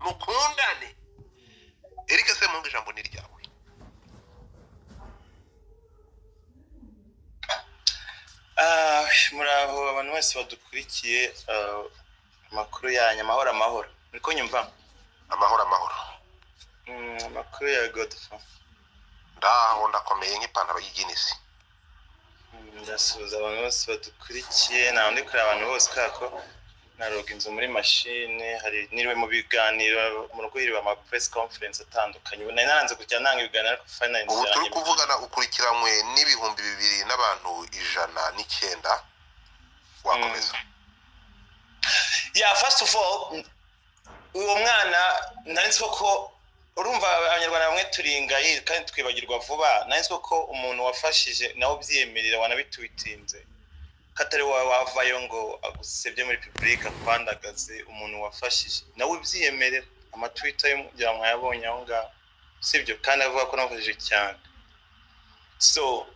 Mukundane. Eric Semuhungu, ijambo ni ryawe. Ah, muraho abantu bose badukurikiye, amakuru yanyu, amahoro amahoro, muri kunyumva? Amahoro amahoro. Amakuru ya Godfa? Ndaho, ndakomeye nk'ipantaro y'ijinisi. Ndasuhuza abantu bose badukurikiye. Ntawe ndi kureba abantu bose kubera ko naroga inzu muri mashine, hari niriwe mu biganiro mu rugo, hiriwe ama press conference atandukanye. Ubu nari naranze kujya nanga ibiganiro, ariko finally Ubu turi nziranye. kuvugana ukurikiranywe n'2000 n'abantu 109. Wakomeza. Yeah, first of all, uwo mwana nari nzi ko, urumva, Abanyarwanda bamwe turingaye kandi twibagirwa vuba. Nari nzi ko umuntu wafashije nawe ubyiyemerera, wanabitwitinze, ko atari wowe wavayo ngo agusebye muri public, akwandagaze. Umuntu wafashije nawe ubyiyemerera, amatwita yo kugira ngo mwayabonye aho ngaho, sibyo? Kandi avuga ko namufashije cyane. So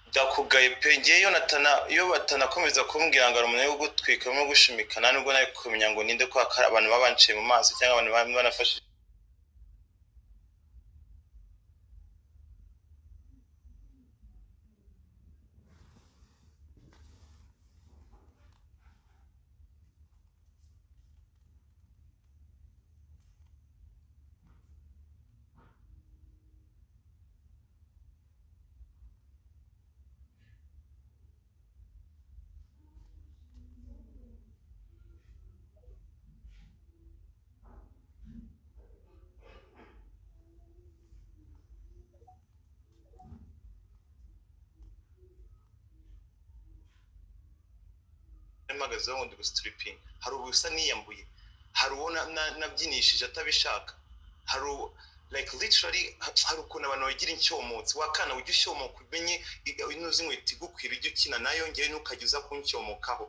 ndakugaye pe. Ngewe iyo natana, iyo batanakomeza kumbwira ngo hari umuntu uri gutwika no gushimika, nta nubwo nari kumenya ngo ninde, ko hari abantu baba banciye mu maso cyangwa abantu baba banafashije. Mpagazeho ngo ndi gusitiripinga, hari ubusa niyambuye, hari uwo nabyinishije atabishaka, hari uwo, like literally, hari ukuntu abantu bagira inshyomotsi. Wakana ujya ushyomoka, umenye inuzi inkweto igukwira ujye ukina nayo. Ngewe ntukajya uza kunsyomokaho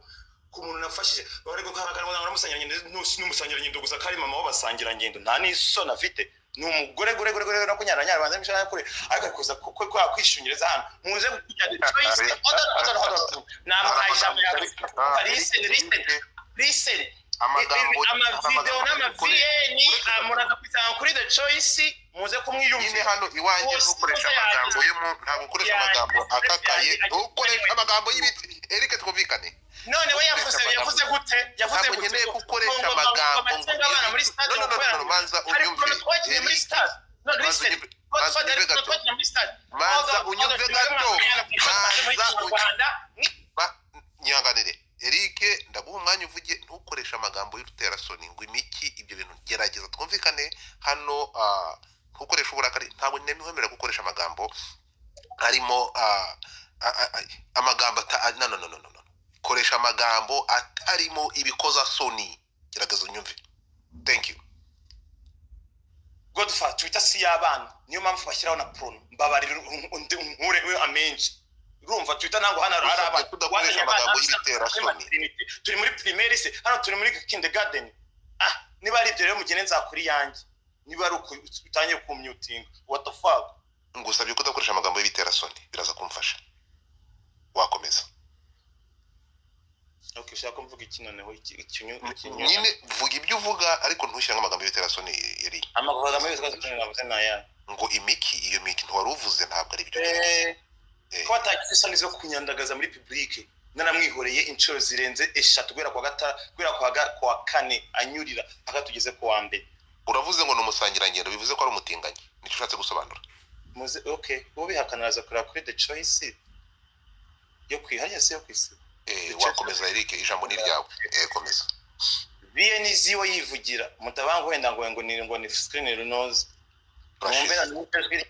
ku muntu nafashije. Bari guhamagara ngo n'umusangirangendo, n'umusangirangendo gusa, ko ari mama w'abasangirangendo, nta n'isoni afite. Ni umugore gore gore gore no kunyara nyara banza mishana kure, ariko kuza kuko kwa kwishungiriza hano muze kujya choice. Hold on, hold on, hold on, namuhaye ijambo yawe. Listen, listen, listen. Amagambo Amavideo n'ama VN muraza kwisanga kuri The Choice, muze Nyine kumwiyumvira. Hano iwanjye ntukoresha amagambo yo mu, ntabwo ukoresha amagambo akakaye, ntukoresha amagambo y'ibiti. Eric, twumvikane. None we yavuze gute? Yavuze Ntabwo gute? nkeneye gukoresha amagambo ngo Ngo abana muri stade, No, no, no, no, no, manza hari unyumve. ukuntu twakinnye muri Eric, stade. No, manza listen. unyumve, manza Godfather, unyumve ukuntu gato. twakinnye muri stade. Manza unyumve gato. Manza Rwanda. Nyihanganire Eric, ndaguha umwanya uvuge, ntukoreshe amagambo y'uruterasoni ngo imiki, ibyo bintu. Gerageza twumvikane hano, ntukoreshe uburakari. Ntabwo nemewe gukoresha amagambo arimo amagambo no, no, no, no, no, no. Koresha amagambo atarimo ibikozasoni. Gerageza unyumve. Thank you. Godfather, Twitter si y'abana, niyo mpamvu bashyiraho na prono. Mbabarira undi unkureho amenshi. Urumva, Twitter ntabwo hano hari Usabye abana. kudakoresha Wazanye abana amagambo hano y'ibiterasoni. muri maternité. Turi muri primaire se? Hano turi muri kindergarten? Ah, niba ari ibyo rero, mugende nzakuri iyanjye. Niba ari uku utangiye kumyutinga, what the fuck? Ngusabye kudakoresha amagambo y'ibiterasoni, biraza kumfasha. Wakomeza. Okay, ushaka ko mvuga iki noneho? Iki Nyine vuga ibyo uvuga, ariko ntushyiremo amagambo y'ibiterasoni, Eri. Amagambo y'ibiterasoni navuze ni ayahe? Ngo imiki, iyo miki ntiwari uvuze, ntabwo ari byo. Ko batagize isoni zo kunyandagaza muri public, naramwihoreye inshuro zirenze eshatu, guhera kwa gata, guhera kwa kane anyurira mpaka tugeze ku wa mbere. Uravuze ngo ni umusangirangendo, bivuze ko ari umutinganyi, nicyo ushatse gusobanura. Muze, okay, ubihakana araza kureba kuri The Choice yo kwihariye, si yo kwisiba. Wakomeza Eric, ijambo ni ryawe. Komeza. BNZ we yivugira mutabangu, wenda ngo ni screen runoze mwumve Urashize. na ijwi.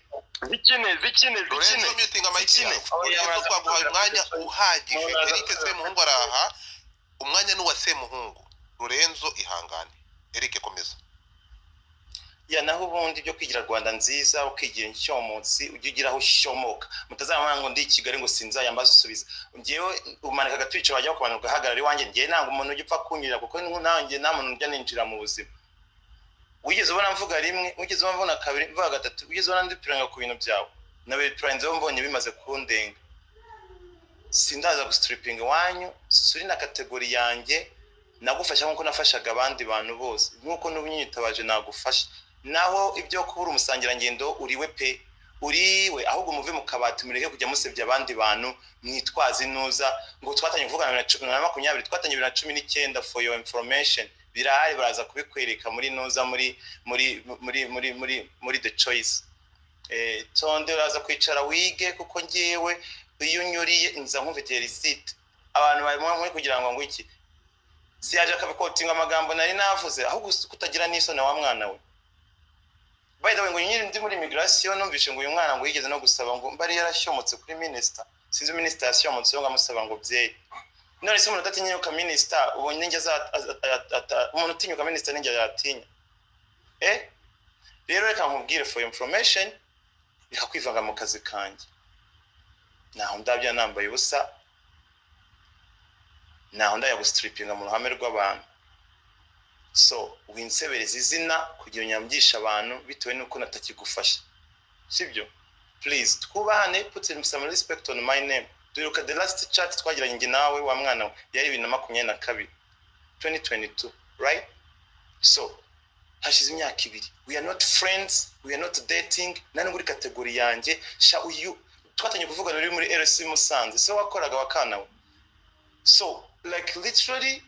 Zikine, zikine, zikine. Lorenzo, mutinga mic Zikine. yawe. Lorenzo, twaguhaye umwanya uhagije. Eric Semuhungu araha, umwanya ni uwa Semuhungu. Lorenzo, ihangane. Eric, komeza. Ya, naho ubundi byo kwigira Rwanda nziza, ukigira inshyomotsi, ujye ugira aho ushomoka. Mutazamara ngo ndi i Kigali ngo sinzaya mbasubiza. Ngewe umanika agatwica, wajya kubantu ugahagarara iwanjye. Ngewe ntabwo umuntu ujya upfa kunyurira, kuko nanjye nta muntu ujya ninjira mu buzima. Wigeze ubona mvuga rimwe? Wigeze ubona mvuga kabiri, mvuga gatatu? Wigeze ubona ndipiranga ku bintu byawe? Nabipiranzeho mbonye bimaze kundenga. Sindaza gusitiripinga iwanyu, suri na category yanjye. Nagufasha nk'uko nafashaga abandi bantu bose, nk'uko n'ubu nyitabaje nagufasha. Naho ibyo kubura umusangirangendo, uriwe pe, uriwe. Ahubwo muve mu kabati, mureke kujya musebya abandi bantu mwitwaza inuza ngo twatangiye kuvugana 2020, twatangiye 2019. For your information, birahari, baraza kubikwereka muri nuza, muri The Choice. Tonde, uraza kwicara wige, kuko ngewe iyo unyuriye nza nkufitiye receipt. Abantu barimo muri kugira ngo iki si yaje akabiquotinga amagambo nari navuze, ahubwo kutagira n'isoni wa mwana we. By the way, ngo nyiri ndi muri immigration, numvishe ngo uyu mwana ngo yigeze no gusaba, ngo mbari yarashyomotse kuri minister, sinzi minister yashyomotse, ngo amusaba ngo byeri. None se umuntu udatinyuka minister, ubu ninjye umuntu utinyuka minister ninjye yatinya? Rero reka nkubwire, for your information, reka kwivanga mu kazi kanjye. Naho ndabya nambaye ubusa, naho ndajya gustrippinga mu ruhame rw'abantu. So winsebereza izina kugira unyambishe abantu bitewe n'uko natakigufasha, sibyo? Please, twubahane, put some respect on my name. Duheruka, the last chat twagiranye njye nawe, wa mwana we, yari 2022, 2022, right? So hashize imyaka 2. We are not friends, we are not dating, nta nubwo uri category yanjye. Sha, uyu twatangiye kuvugana uri muri RC Musanze, so wakoraga wa kana we. So like literally,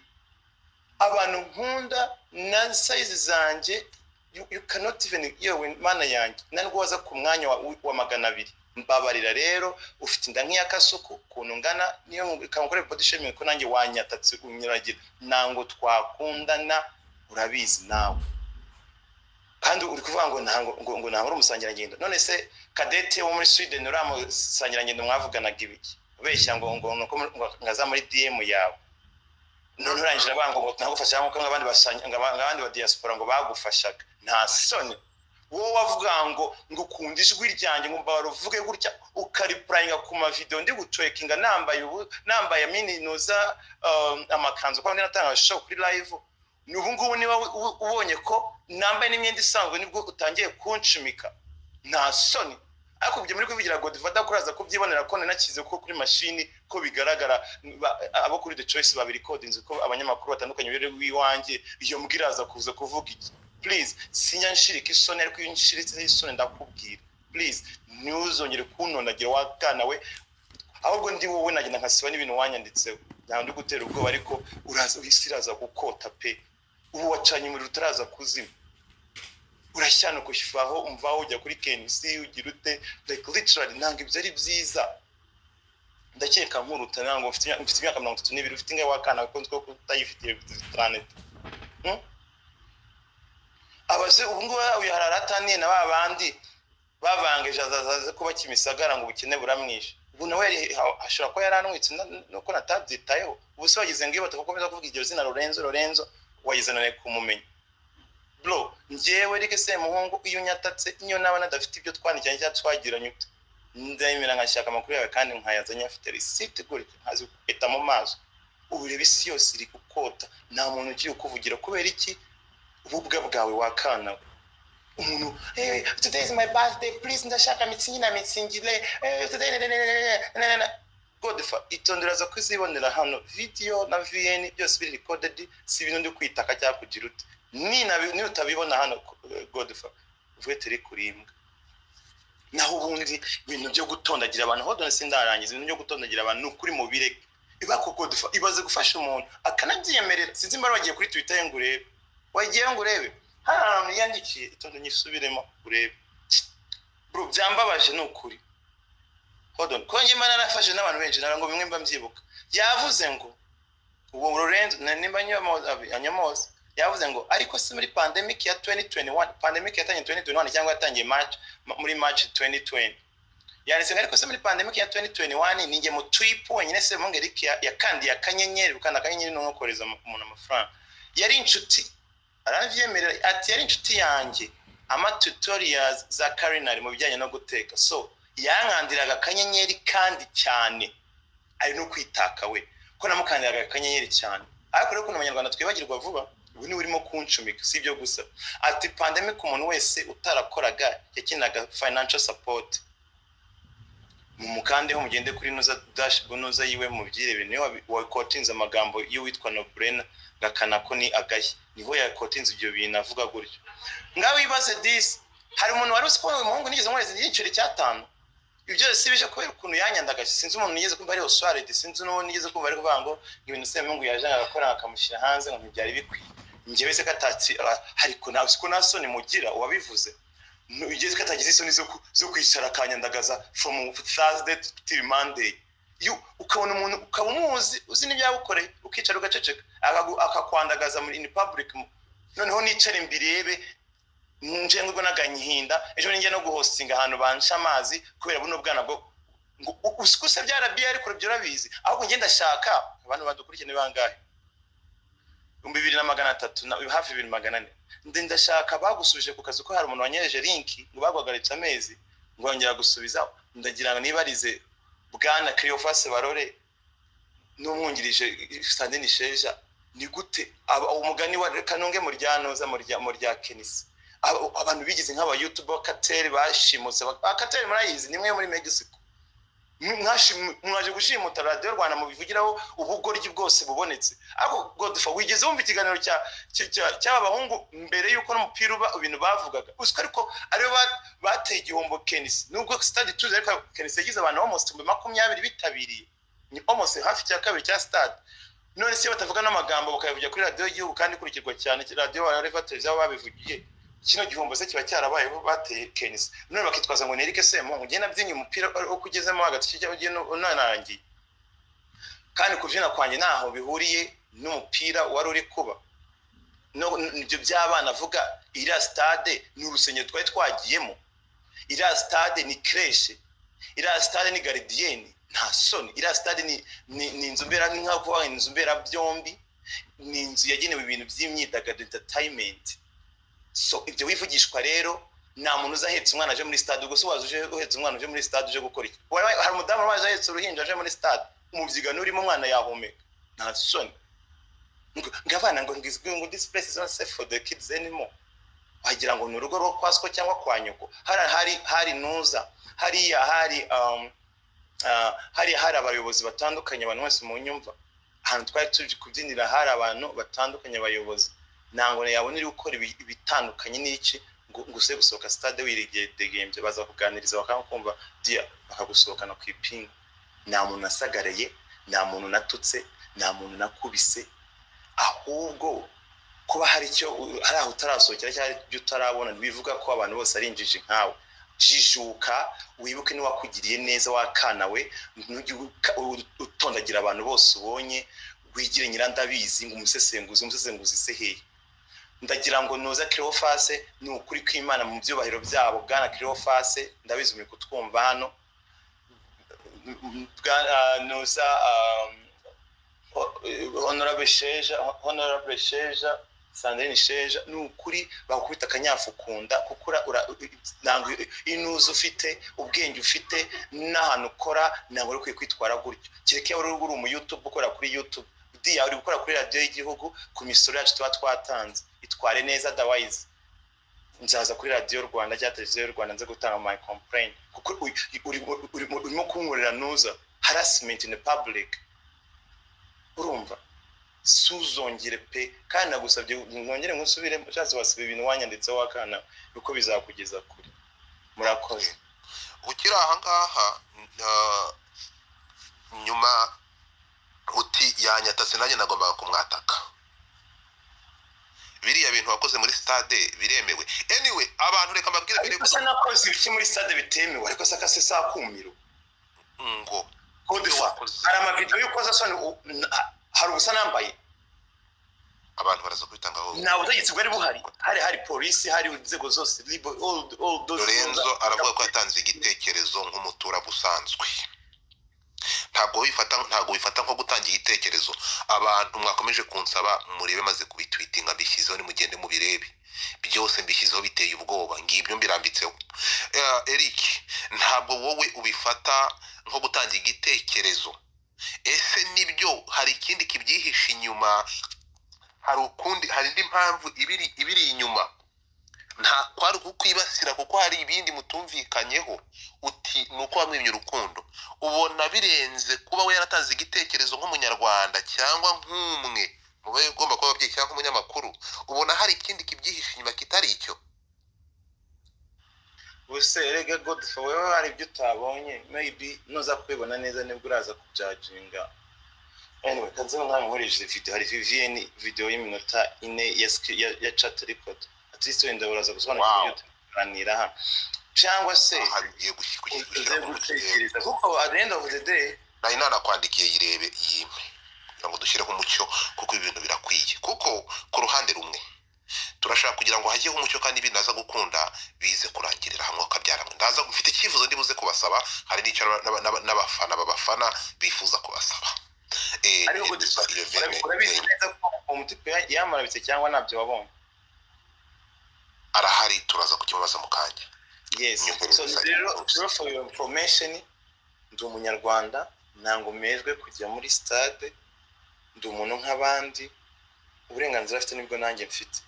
abantu nkunda na size zanjye, you cannot even. Yewe mana yanjye, nta nubwo waza ku mwanya wa 200. Mbabarira rero, ufite inda nk'iya kasuku ukuntu ngana, niyo kamukorera body shaming, ko nanjye wanyatatse unyuragira, ntango twakundana, urabizi nawe. Kandi uri kuvuga ngo ntango ngo ntabwo uri umusangirangendo. None se Kadete wo muri Sweden, uriya musangirangendo mwavuganaga ibiki, ubeshya ngo nuko ngo ngaza muri DM yawe, none urangije aravuga ngo ntagufasha nk'uko ngo abandi ba diaspora ngo bagufashaga? Nta soni, wowe wavuga ngo ukunda ijwi ryanjye, ngo mbabara uvuge gutya, ukareplyinga ku mavideo ndi gutwerkinga, nambaye ubu, nambaye mini nuza amakanzu, kuko natanga show kuri live. Ni ubu ngubu niba ubonye ko nambaye n'imyenda isanzwe, nibwo utangiye kunshimika. Nta soni? Ariko ibyo muri kubigira Godfather kuraza kubyibonera ko nanakize ko kuri mashini ko bigaragara, abo kuri The Choice babirecordinze, ko abanyamakuru batandukanye biri iwanjye. Iyo mbwa iraza kuza kuvuga iki? Please, sinjya nshirika isoni, ariko iyo nshiritse isoni ndakubwira. Please, ntuzongere kuntonagira wa kana we. Ahubwo ndi wowe nagenda nkasiba n'ibintu wanyanditseho. Ntabwo ndi gutera ubwoba, ariko uraza, isi iraza gukota pe. Ubu wacanye umuriro utaraza kuzima, urashyana kuvaho, umvaho ujya kuri KNC, ugira ute? Like literally, ntabwo ibyo ari byiza. Ndakeka nkuruta, ntabwo mfite imyaka 32, ufite ingahe wakana ko nzi ko utayifitiye planet? Abase ubu ngubu uyu hararataniye na ba bandi bavangeje, azaza kuba Kimisagara ngo ubukene buramwishe. Ubu nawe ashobora kuba yaranwitse nuko natabyitayeho. Ubu se wagize ngo iyo batakomeza kuvuga iryo zina Lorenzo, Lorenzo, wagize none kumumenya? Bro, njyewe Eric Semuhungu, iyo unyatatse, niyo naba nadafite ibyo twandikiranye cyangwa twagiranye ute, ndemera nkashaka amakuru yawe kandi nkayazanye afite receipt gutya, nkazi kwita mu maso. Ubu reba, isi yose iri gukota, nta muntu ukiri kukuvugira. Kubera iki? Ububwa bwawe wakana we. Umuntu, "Hey, today is my birthday, please, ndashaka Mützig na Mützig, today ne- ne- ne- ne- ne- ne- ne." Godfa, itondera, aza kuzibonera hano video na VN byose biri recorded. Si ibintu ndi kwitaka cyangwa kugira ute. Ni utabibona hano, Godfa, uvuge turi kurimbwa. Naho ubundi ibintu byo gutondagira abantu, hold on, sindarangiza. Ibintu byo gutondagira abantu, ni ukuri mubireke. Ibako Godfa, ibaze gufasha umuntu akanabyiyemerera. Sinzi mbara wagiye kuri Twitter ye ngo urebe, wagiye ngo urebe hari ahantu yiyandikiye. Itonde nyisubiremo urebe. Bro, byambabaje, ni ukuri. Hold on, ko njye mba narafashe n'abantu benshi, ntabwo bimwe mba mbyibuka. Yavuze ngo uwo Lorenzo nimba anyomoza, yavuze ngo ariko si muri pandemic ya 2021, pandemic yatangiye 2021 cyangwa yatangiye March, muri March 2020. Yanditse ngo ariko se muri pandemic ya 2021 ninjye mu trip wenyine Semuhungu Eric yakandiye akanyenyeri? Gukanda akanyenyeri ni nko kohereza umuntu amafaranga. Yari inshuti, aravyemerera ati yari inshuti yanjye, ama tutorials za culinary mu bijyanye no guteka, so yankandiraga akanyenyeri kandi cyane. Ari no kwitaka we ko namukandiraga akanyenyeri cyane. Ariko rero ukuntu abanyarwanda twibagirwa vuba, ubu niwe urimo kunshumika. Si ibyo gusa, ati pandemic umuntu wese utarakoraga yakenaga financial support. Mumukandeho, mugende kuri nuza dashboard, nuza yiwe, mubyirebe. Niwe wakotinze amagambo y'uwitwa Nobrena Gakana ko ni agashya, niho yakotinze ibyo bintu avuga gutyo. Ngaho wibaze disi, hari umuntu wari uzi ko uyu muhungu nigeze nkoreza igiceri cy'atanu? Ibyo byose bije kubera ukuntu yanyandagaje. Sinzi umuntu nigeze kumva ari Oswald, sinzi n'uwo nigeze kumva ari kuvuga ngo ibintu Semuhungu yaje agakora akamushyira hanze, ngo ntibyari bikwiye. Njyewe se katatsi ariko nawe siko nta soni mugira? Uwabivuze ugeze ko atagize isoni zo kwicara akanyandagaza from Thursday till Monday. Ukabona umuntu ukaba umuzi, uzi n'ibyagukoreye, ukicara ugaceceka, akakwandagaza muri in public. Noneho nicare mbirebe, njengurwa n'agahinda. Ejo ninjya no guhostinga ahantu bansha amazi kubera buno bwana bwo ngo usikuse bya RBA. Ariko ibyo urabizi. Ahubwo njye ndashaka abantu badukurikiye, ni bangahe? 2300 na hafi 2400. Ndashaka bagusubije ku kazi, ko hari umuntu wanyereje link ngo baguhagaritse amezi, ngo bongera gusubiza. Ndagira ngo nibarize bwana Cleophas Barore n'umwungirije Sandrine Sheja: ni gute umugani wa Kanunge mu rya noza mu rya Kenisi, abantu bigize nk'aba YouTube cartel bashimutse cartel murayizi, ni imwe yo muri Mexico. Mwaje gushimuta Radiyo Rwanda, mubivugiraho ubugoryi bwose bubonetse. Ariko Godfa, wigeze wumva ikiganiro cy'aba bahungu mbere y'uko n'umupira uba, ibintu bavugaga? Uziko ariko aribo bateye igihombo Kenisi, nubwo stade tuzi, ariko Kenisi yagize abantu almost 20,000 bitabiriye, ni almost hafi cya kabiri cya stade. None se batavuga n'amagambo, bakayavugira kuri radiyo y'igihugu kandi ikurikirwa cyane, radiyo wa televiziyo, aho babivugiye, kino gihombo se kiba cyarabayeho? Bateye Kenisi, none bakitwaza ngo ni Eric Semuhungu. Njye nabyinnye umupira uko ugezemo hagati kijya ugiye unarangiye, kandi kubyina kwanjye ntaho bihuriye n'umupira wari uri kuba. No ibyo by'abana avuga, iriya stade ni urusengero twari twagiyemo, iriya stade ni crèche, iriya stade ni gardienne. Nta soni? Iriya stade ni inzu mbera, ni nkaho kuvuga inzu mberabyombi, ni inzu yagenewe ibintu by'imyidagaduro, entertainment. So ibyo wivugishwa rero, nta muntu uza ahetse umwana aje muri stade. Ubwo se waza uje uhetse umwana uje muri stade uje gukora iki? Hari umudamu waje ahetse uruhinja aje muri stade, umubyigano urimo, umwana yahumeka. Nta soni? Ngo abana ngo "This place is not safe for the kids anymore." Wagira ngo ni urugo rwo kwa siko cyangwa kwa nyoko. Hari nuza hariya, hari hariya hari abayobozi batandukanye. Abantu bose mu nyumva, ahantu twari turi kubyinira hari abantu batandukanye, abayobozi. Ntabwo yabona uri gukora ibitandukanye n'iki ngo use gusohoka stade wiregembye, baza kuganiriza, bakakumva dia, bakagusohokana ku ipingu. Nta muntu nasagariye, nta muntu natutse, nta muntu nakubise. Ahubwo kuba hari icyo, hari aho utarasohokera cyangwa hari ibyo utarabona, ntibivuga ko abantu bose ari injiji nkawe. Jijuka, wibuke n'uwakugiriye neza wakana we. Ntujye utondagira abantu bose ubonye, wigire nyirandabizi ngo umusesenguzi. Umusesenguzi se hehe? Ndagira ngo nuza Cleophas, ni ukuri kw'Imana, mu byubahiro byabo, bwana Cleophas, ndabizi muri kutwumva hano. Nuza honorable Sheja, honorable Sheja, Sandrine Sheja, ni ukuri bakubita akanyafu kunda, kuko ntabwo inuza ufite, ubwenge ufite n'ahantu ukora, ntabwo uri ukwiye kwitwara gutyo. Kereka iyo uri umu YouTube ukora kuri YouTube diya, uri gukora kuri radiyo y'igihugu ku misoro yacu tuba twatanze. Itware neza, otherwise nzaza kuri Radiyo Rwanda cyangwa Televiziyo y'u Rwanda nze gutanga my complaint, kuko urimo kunkorera nuza harassment in the public. Urumva, suzongere pe. Kandi nagusabye mwongere nkusubire, ushatse wasiba ibintu wanyanditseho wakana, kuko bizakugeza kure. Murakoze. Ukiri aha ngaha, nyuma uti yanyatatse, nanjye nagombaga kumwataka. Biriya bintu wakoze muri stade biremewe? Anyway, abantu reka mbabwire mbere Ariko se nakoze ibiki muri stade bitemewe? Ariko se akase sakumiro ngo Godfa, wakoze. Hari amavideo y'ukozasoni, hari ubusa nambaye. Abantu baraza kubitangaho. Nta butegetsi bwari buhari, hari polisi, hari inzego zose, RIB, all those. Lorenzo aravuga ko yatanze igitekerezo nk'umuturage usanzwe. Ntabwo wifata nko gutanga igitekerezo. Abantu mwakomeje kunsaba murebe, maze kubitwitinga, mbishyizeho, nimugende mubirebe byose, mbishyizeho, biteye ubwoba. Ngibyo mbirambitseho. Eric, ntabwo wowe ubifata nko gutanga igitekerezo? Ese nibyo, hari ikindi kibyihishe inyuma? Hari ukundi, hari indi mpamvu ibiri inyuma? Nta kwari kukwibasira, kuko hari ibindi mutumvikanyeho. Uti ni uko wamwimye urukundo. Ubona birenze kuba we yaratanze igitekerezo nk'Umunyarwanda cyangwa nk'umwe mu ugomba kuba ababyeyi cyangwa umunyamakuru, ubona hari ikindi kibyihishe inyuma kitari icyo? Ubuse erega Godfrey, wewe hari ibyo utabonye. Maybe nuza kubibona neza nibwo uraza kujudginga. Anyway, kanze nkawe nkoresheje video, hari VN video y'iminota 4 ya chat record. At least wenda uraza gusobanukirwa ibyo tuganira hano, cyangwa se Aha bigiye uze gushyira mu gutekereza, kuko at the end of the day Nari nanakwandikiye, yirebe, yimpe kugira ngo dushyireho umucyo, kuko ibi bintu birakwiye. Kuko ku ruhande rumwe turashaka kugira ngo hajyeho umucyo, kandi binaza gukunda bize kurangirira hamwe bakabyara. Ndaza mfite icyifuzo ndi buze kubasaba, hari n'icyo n'abafana babafana bifuza kubasaba. Ariko Nyohereza iyo vene. Urabizi neza ko umutipe yamarabitse cyangwa ntabyo wabonye? Arahari, turaza kukimubaza mu kanya. Yes. Nyohereza So rero iyo. rero for your information, ndi Umunyarwanda, ntabwo mejwe kujya muri stade. Ndi umuntu nk'abandi, uburenganzira afite nibwo nanjye mfite.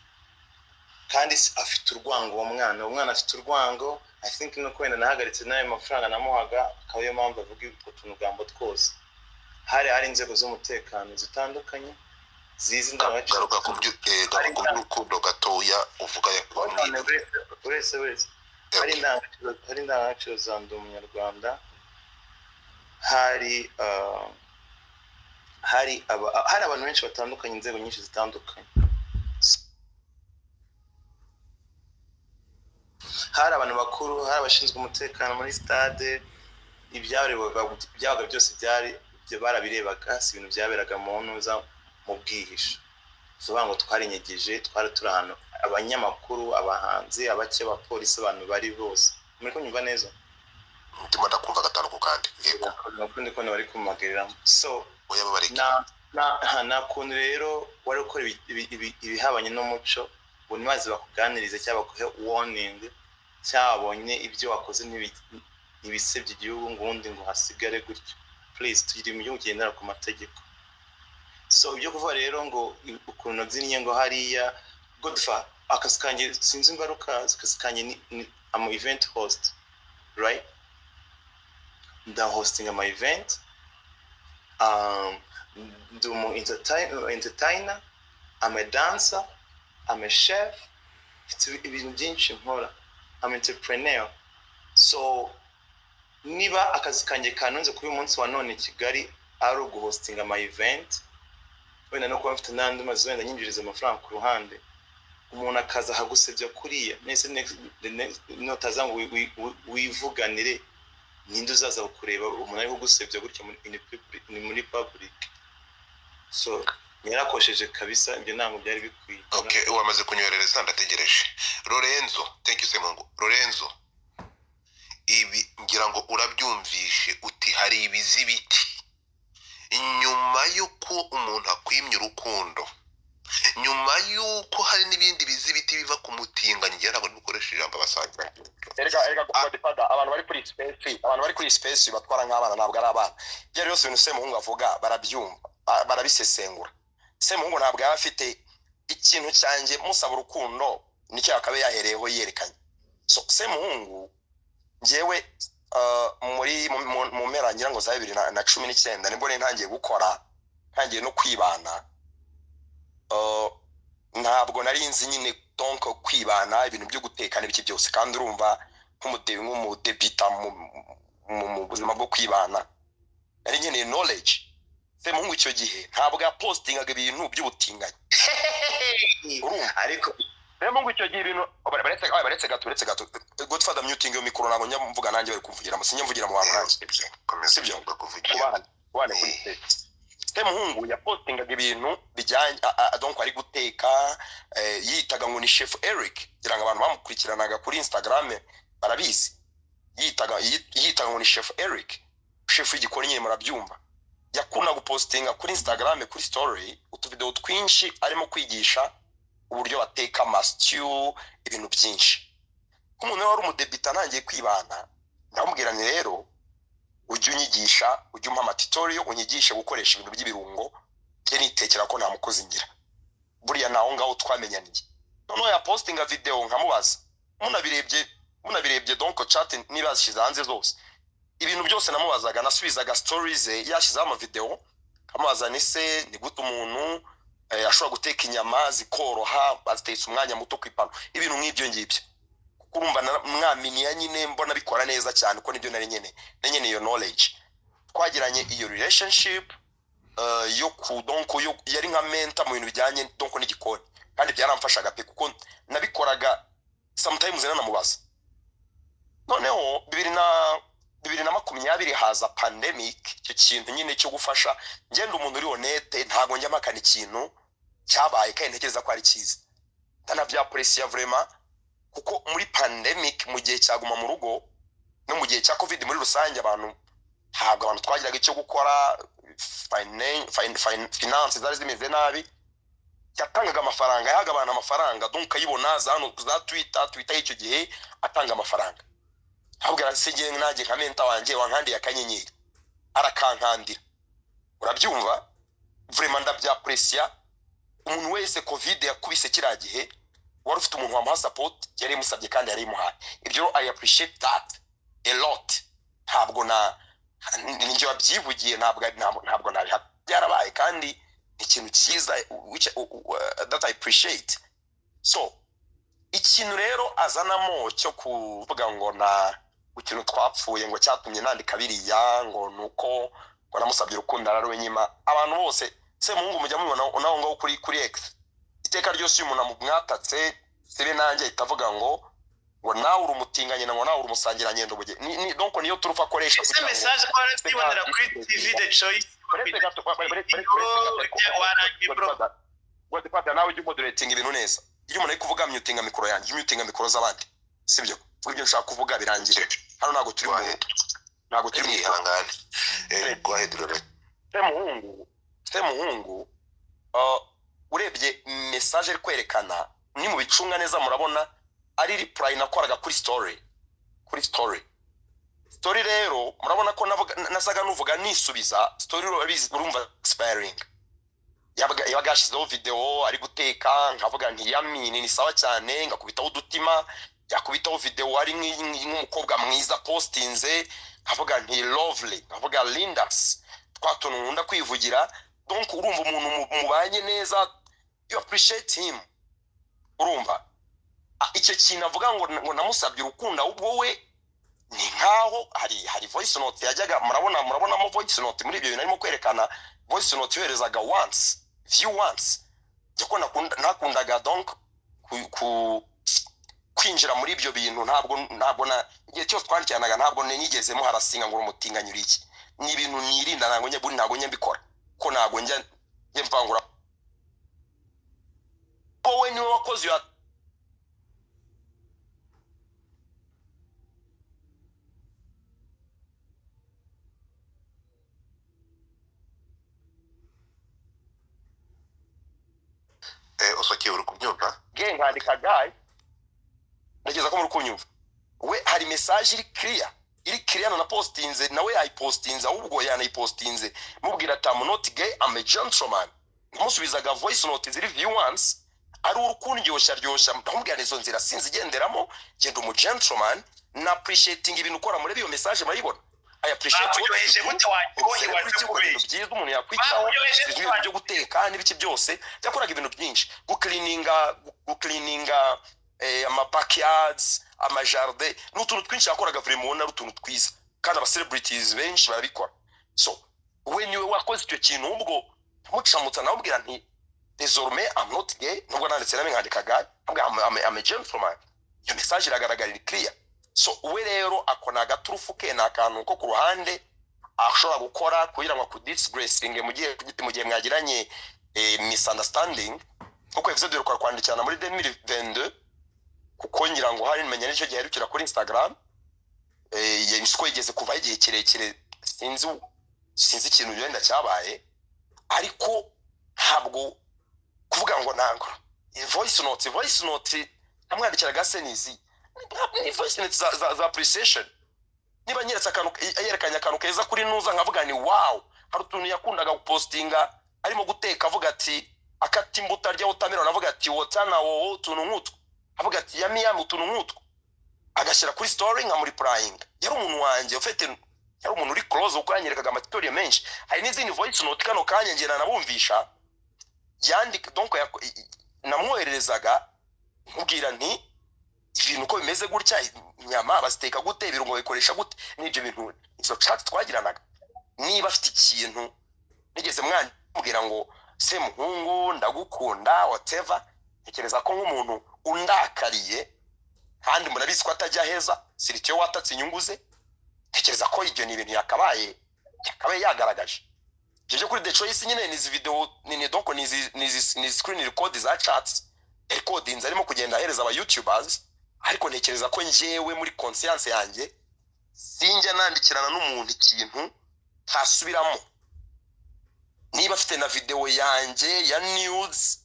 Kandi afite urwango uwo mwana, uwo mwana afite urwango. I think nuko wenda nahagaritse n'ayo mafaranga namuhaga, akaba ariyo mpamvu avuga utwo tunugambo twose. Hari inzego z'umutekano zitandukanye zizi indangagaciro. Garuka ku by'urukundo gatoya uvuga. None uretse hari indangagaciro za Ndi Umunyarwanda, hari abantu benshi batandukanye, inzego nyinshi zitandukanye, hari abantu bakuru, hari abashinzwe umutekano muri stade. Ibyarebwaga, ibyabaga byose byari ibyo barabirebaga, si ibintu byaberaga mu ntuza, mu bwihisho. Si ukuvuga ngo twarinyegeje, twari turi ahantu abanyamakuru, abahanzi, abake, abapolisi, abantu bari bose. Muri kunyumva neza? Ndimo ndakumva gatanu ku kandi, yego. Nakundi kubona bari kumagariramo, so Oya, babareke. Na kuntu rero wari ukora ibihabanye n'umuco ngo ntibaze bakuganirize cyangwa baguhe warning, cyangwa babonye ibyo wakoze ntibisebye igihugu, ngo ubundi ngo hasigare gutyo. Please, tugire mu gihugu kigendera ku mategeko. So ibyo kuvuga rero ngo ukuntu nabyinnye ngo hariya, Godfa, akazi kanjye sinzi ingaruka. Akazi kanjye ni am event host, right? Ndahostinga ama event, ndi umu entertainer, I'm a dancer, I'm a chef, mfite ibintu byinshi nkora, I'm entrepreneur. So niba akazi kanjye kanunze kuri uyu munsi wa none i Kigali ari uguhostinga ama event, wenda no kuba mfite n'andi mazu wenda nyinjiriza amafaranga ku ruhande, umuntu akaza akagusebya kuriya, nese nutaza ngo wivuganire, ninde uzaza kukureba umuntu ari kugusebya gutya muri in public- ni muri public? So yarakosheje kabisa, ibyo ntabwo byari bikwiye. Okay, wamaze kunyoherereza, ndategereje. Lorenzo, thank you. Semungu Lorenzo, ibi ngira ngo urabyumvishe. Uti hari ibizibiti nyuma y'uko umuntu akwimye urukundo, nyuma y'uko hari n'ibindi bizibiti biva ku mutinganyi. Ngira ntabwo ndigukoresha ijambo abasangira. Erega Godfather, abantu bari kuri space batwara nk'abana, ntabwo ari abana. Ibyo ari byose, ibintu Semuhungu avuga barabyumva, barabisesengura. Semuhungu ntabwo yaba afite ikintu cyanjye musaba urukundo, nicyo yakabe yahereyeho yerekanye. So Semuhungu, njyewe muri mu mpera ngira ngo za 2019 nibwo nari ntangiye gukora, ntangiye no kwibana. Ntabwo nari nzi nyine donc kwibana, ibintu byo guteka n'ibiki byose. Kandi urumva nk'umudebita mu buzima bwo kwibana, nari nkeneye knowledge. Semuhungu icyo gihe ntabwo yapostingaga ibintu by'ubutinganyi, urumva? Ariko Semuhungu icyo gihe ibintu baretse gato. Godfather, muting iyo mikoro, ntabwo njya mvuga nanjye bari kumvugiramo, sinjya mvugira mu bantu nanjye. Komeza. Sibyo? Kuvugira. Kubana kuri stage, Semuhungu yapostingaga ibintu bijyanye donc ari guteka, yitaga ngo ni Chef Eric. Kugira ngo abantu bamukurikiranaga kuri Instagram barabizi, yitaga ngo ni Chef Eric, chef w'igikoni nyine, murabyumva. Yakunda gupostinga kuri Instagram, kuri story, utuvideo twinshi arimo kwigisha uburyo bateka ama stew, ibintu byinshi. Nk'umuntu wari umudebita ntangiye kwibana, ndamubwira nti: "Rero ujye unyigisha, ujye umpa amatutorial, unyigishe gukoresha ibintu by'ibirungo, njye nitekera ko nta mukozi ngira." Buriya naho ngaho twamenyaniye. Noneho yapostinga video nkamubaza, munabirebye donc chat niba yazishyize hanze zose, ibintu byose namubazaga, nasubizaga stories ze yashyizeho amavideo, nkamubaza ni se ni gute umuntu ashobora guteka inyama zikoroha bazitetse umwanya muto ku ipanu, ibintu nk'ibyo ngibyo, kuko urumva mwaminiya nyine mbona bikora neza cyane, kuko nibyo nari nyene, nari nkeneye iyo knowledge. Twagiranye iyo relationship yo ku donc yo yari nka mentor mu bintu bijyanye donc n'igikoni, kandi byaramfashaga pe, kuko nabikoraga sometimes nanamubaza. Noneho 2020 haza pandemic. Icyo kintu nyine cyo gufasha, ngenda umuntu uri honnête, ntabwo njya mpakana ikintu cyabaye kandi ntekereza ko ari cyiza, ndanabyapprécia vraiment, kuko muri pandemic, mu gihe cyaguma mu rugo no mu gihe cya COVID muri rusange, abantu ntabwo abantu twagiraga icyo gukora, finance zari zimeze nabi. Yatangaga amafaranga, yahaga abantu amafaranga, donc ukayibona za hano za Twitter y'icyo gihe atanga amafaranga. Ahubwo se ngewe nanjye nka mentor wanjye wankandiye akanyenyeri, arakankandira, urabyumva? Vraiment ndabyapprécia. Umuntu wese COVID yakubise kiriya gihe, wari ufite umuntu wamuha support, yari imusabye kandi yari imuhaye. Ibyo I appreciate that a lot. Ntabwo na ninjye wabyivugiye, ntabwo nabiha, byarabaye kandi ni ikintu cyiza which, that I appreciate. So ikintu rero azanamo cyo kuvuga ngo na ikintu twapfuye, ngo cyatumye nandika biriya, ngo ni uko ngo namusabye urukundo ararunyima. Abantu bose, Semuhungu mujya mubibona naho ngaho kuri X, iteka ryose iyo umuntu amumwatatse sibe nanjye ahita avuga ngo nawe uri umutinganye, ngo nawe uri umusangirangendo buge ni donc niyo turufu akoresha. Ese message ko warabyibonera kuri TV The Choice? Uretse gato, uretse gato. Warangiye, bro. Godfather, nawe ujye umoderatinga ibintu neza. Iyo umuntu ari kuvuga, mutinga mikoro yanjye, mutinga mikoro z'abandi, sibyo? Vuga ibyo nshaka kuvuga birangire. Hano ntabwo turi mu ntabwo turi mu Ihangane. Go ahead, Laurent. Semuhungu, urebye message ari kwerekana ni mu bicunga neza, murabona ari reply nakoraga kuri story. Story rero murabona ko nasaga nuvuga nisubiza story. Urabizi, urumva expiring yabaga yashyizeho video ari guteka, nkavuga nti "Yummy, ni sawa cyane", ngakubitaho udutima. Yakubitaho video ari nk'umukobwa mwiza postinze, nkavuga nti "Lovely", nkavuga "Lindas", twa tuntu nkunda kwivugira. Donc urumva umuntu mubanye neza, you appreciate him. Urumva icyo kintu avuga ngo namusabye urukundo, ahubwo we ni nkaho hari voice note yajyaga, murabonamo voice note muri ibyo bintu arimo kwerekana, voice note yoherezaga once, view once. Njye ko ntakundaga donc ku kwinjira muri ibyo bintu, ntabwo na igihe cyose twandikiranaga ntabwo nigeze muharasinga ngo umutinganye uri iki. Ni ibintu nirinda, ntabwo njya mbikora, ko ntabwo njya mvangura. Wowe niwe wakoze iyo Osoke, uri kubyumva? Ge nkandika guy, ntekereza ko muri kunyumva. We hari message iri clear, iri clear na postinze, nawe yayipostinze, ahubwo yanayipostinze mubwira ati "I'm not gay, I'm a gentleman". Namusubizaga voice note ziri view once, ari urukundyoshya ryoshya, ndamubwira izo nzira sinzigenderamo, genda umu gentleman na appreciating ibintu ukora. Muri iyo message murayibona, I appreciate what Bakuryoheje you do. gute? Waryohewe? Celebrity ukora ibintu byiza umuntu yakwitaho, Bakuryoheje gute? ibintu byo guteka n'ibiki byose, yakoraga ibintu byinshi, gucleaninga ama backyards, amajardin, ni utuntu twinshi yakoraga, vraiment ubona ari utuntu twiza kandi aba celebrities benshi barabikora. So we niwe wakoze icyo kintu. Ubwo mucamutsa nawubwira nti "Désormais I'm not gay", nubwo nanditse nawe nkandika guy, ntabwo I'm a gentleman. Iyo message iragaragara, iri clear. So we rero ako ni agaturufu ke, ni akantu ko ku ruhande ashobora gukora kugira ngo akudisgracinge mu gihe mwagiranye misunderstanding. Nkuko yavuze, dore kwandikirana muri 2022, kuko ngira ngo hari menya nicyo gihe aherukira kuri Instagram. Siko yigeze kuvaho igihe kirekire, sinzi ikintu wenda cyabaye, ariko ntabwo kuvuga ngo ntabwo voice note namwandikiraga se nizi ni voice note za appreciation. Niba nyeretse akantu, yerekanye akantu keza kuri nuza, nkavuga ni "Wow". Hari utuntu yakundaga gupostinga arimo guteka, avuga ati Akata imbuto, arya watermelon, avuga ati "wotana wowe", utuntu nk'utwo, avuga ati "yummy yummy", utuntu nk'utwo, agashyira kuri story nkamureplyinga. Yari umuntu wanjye ufite, yari umuntu uri close, kuko yanyerekaga amatutorial menshi. Hari n'izindi voice note kano kanya ngenda nabumvisha yandika. Donc namwohererezaga nkubwira nti ibintu uko bimeze gutya, inyama baziteka gute, ibirungo babikoresha gute, n'ibyo bintu. Izo chat twagiranaga, niba afite ikintu nigeze mwambwira ngo "Semuhungu, ndagukunda", whatever, ntekereza ko nk'umuntu undakariye, kandi murabizi ko atajya aheza siritiyo watatse inyungu ze, ntekereza ko ibyo ni ibintu yakabaye yagaragaje. Ibyo byo kuri The Choice nyine ni izi video, ni donc ni izi screen record za chats recordings arimo kugenda ahereza aba youtubers. Ariko ntekereza ko njyewe muri conscience yanjye sinjya nandikirana n'umuntu ikintu ntasubiramo. Niba afite na video yanjye ya news,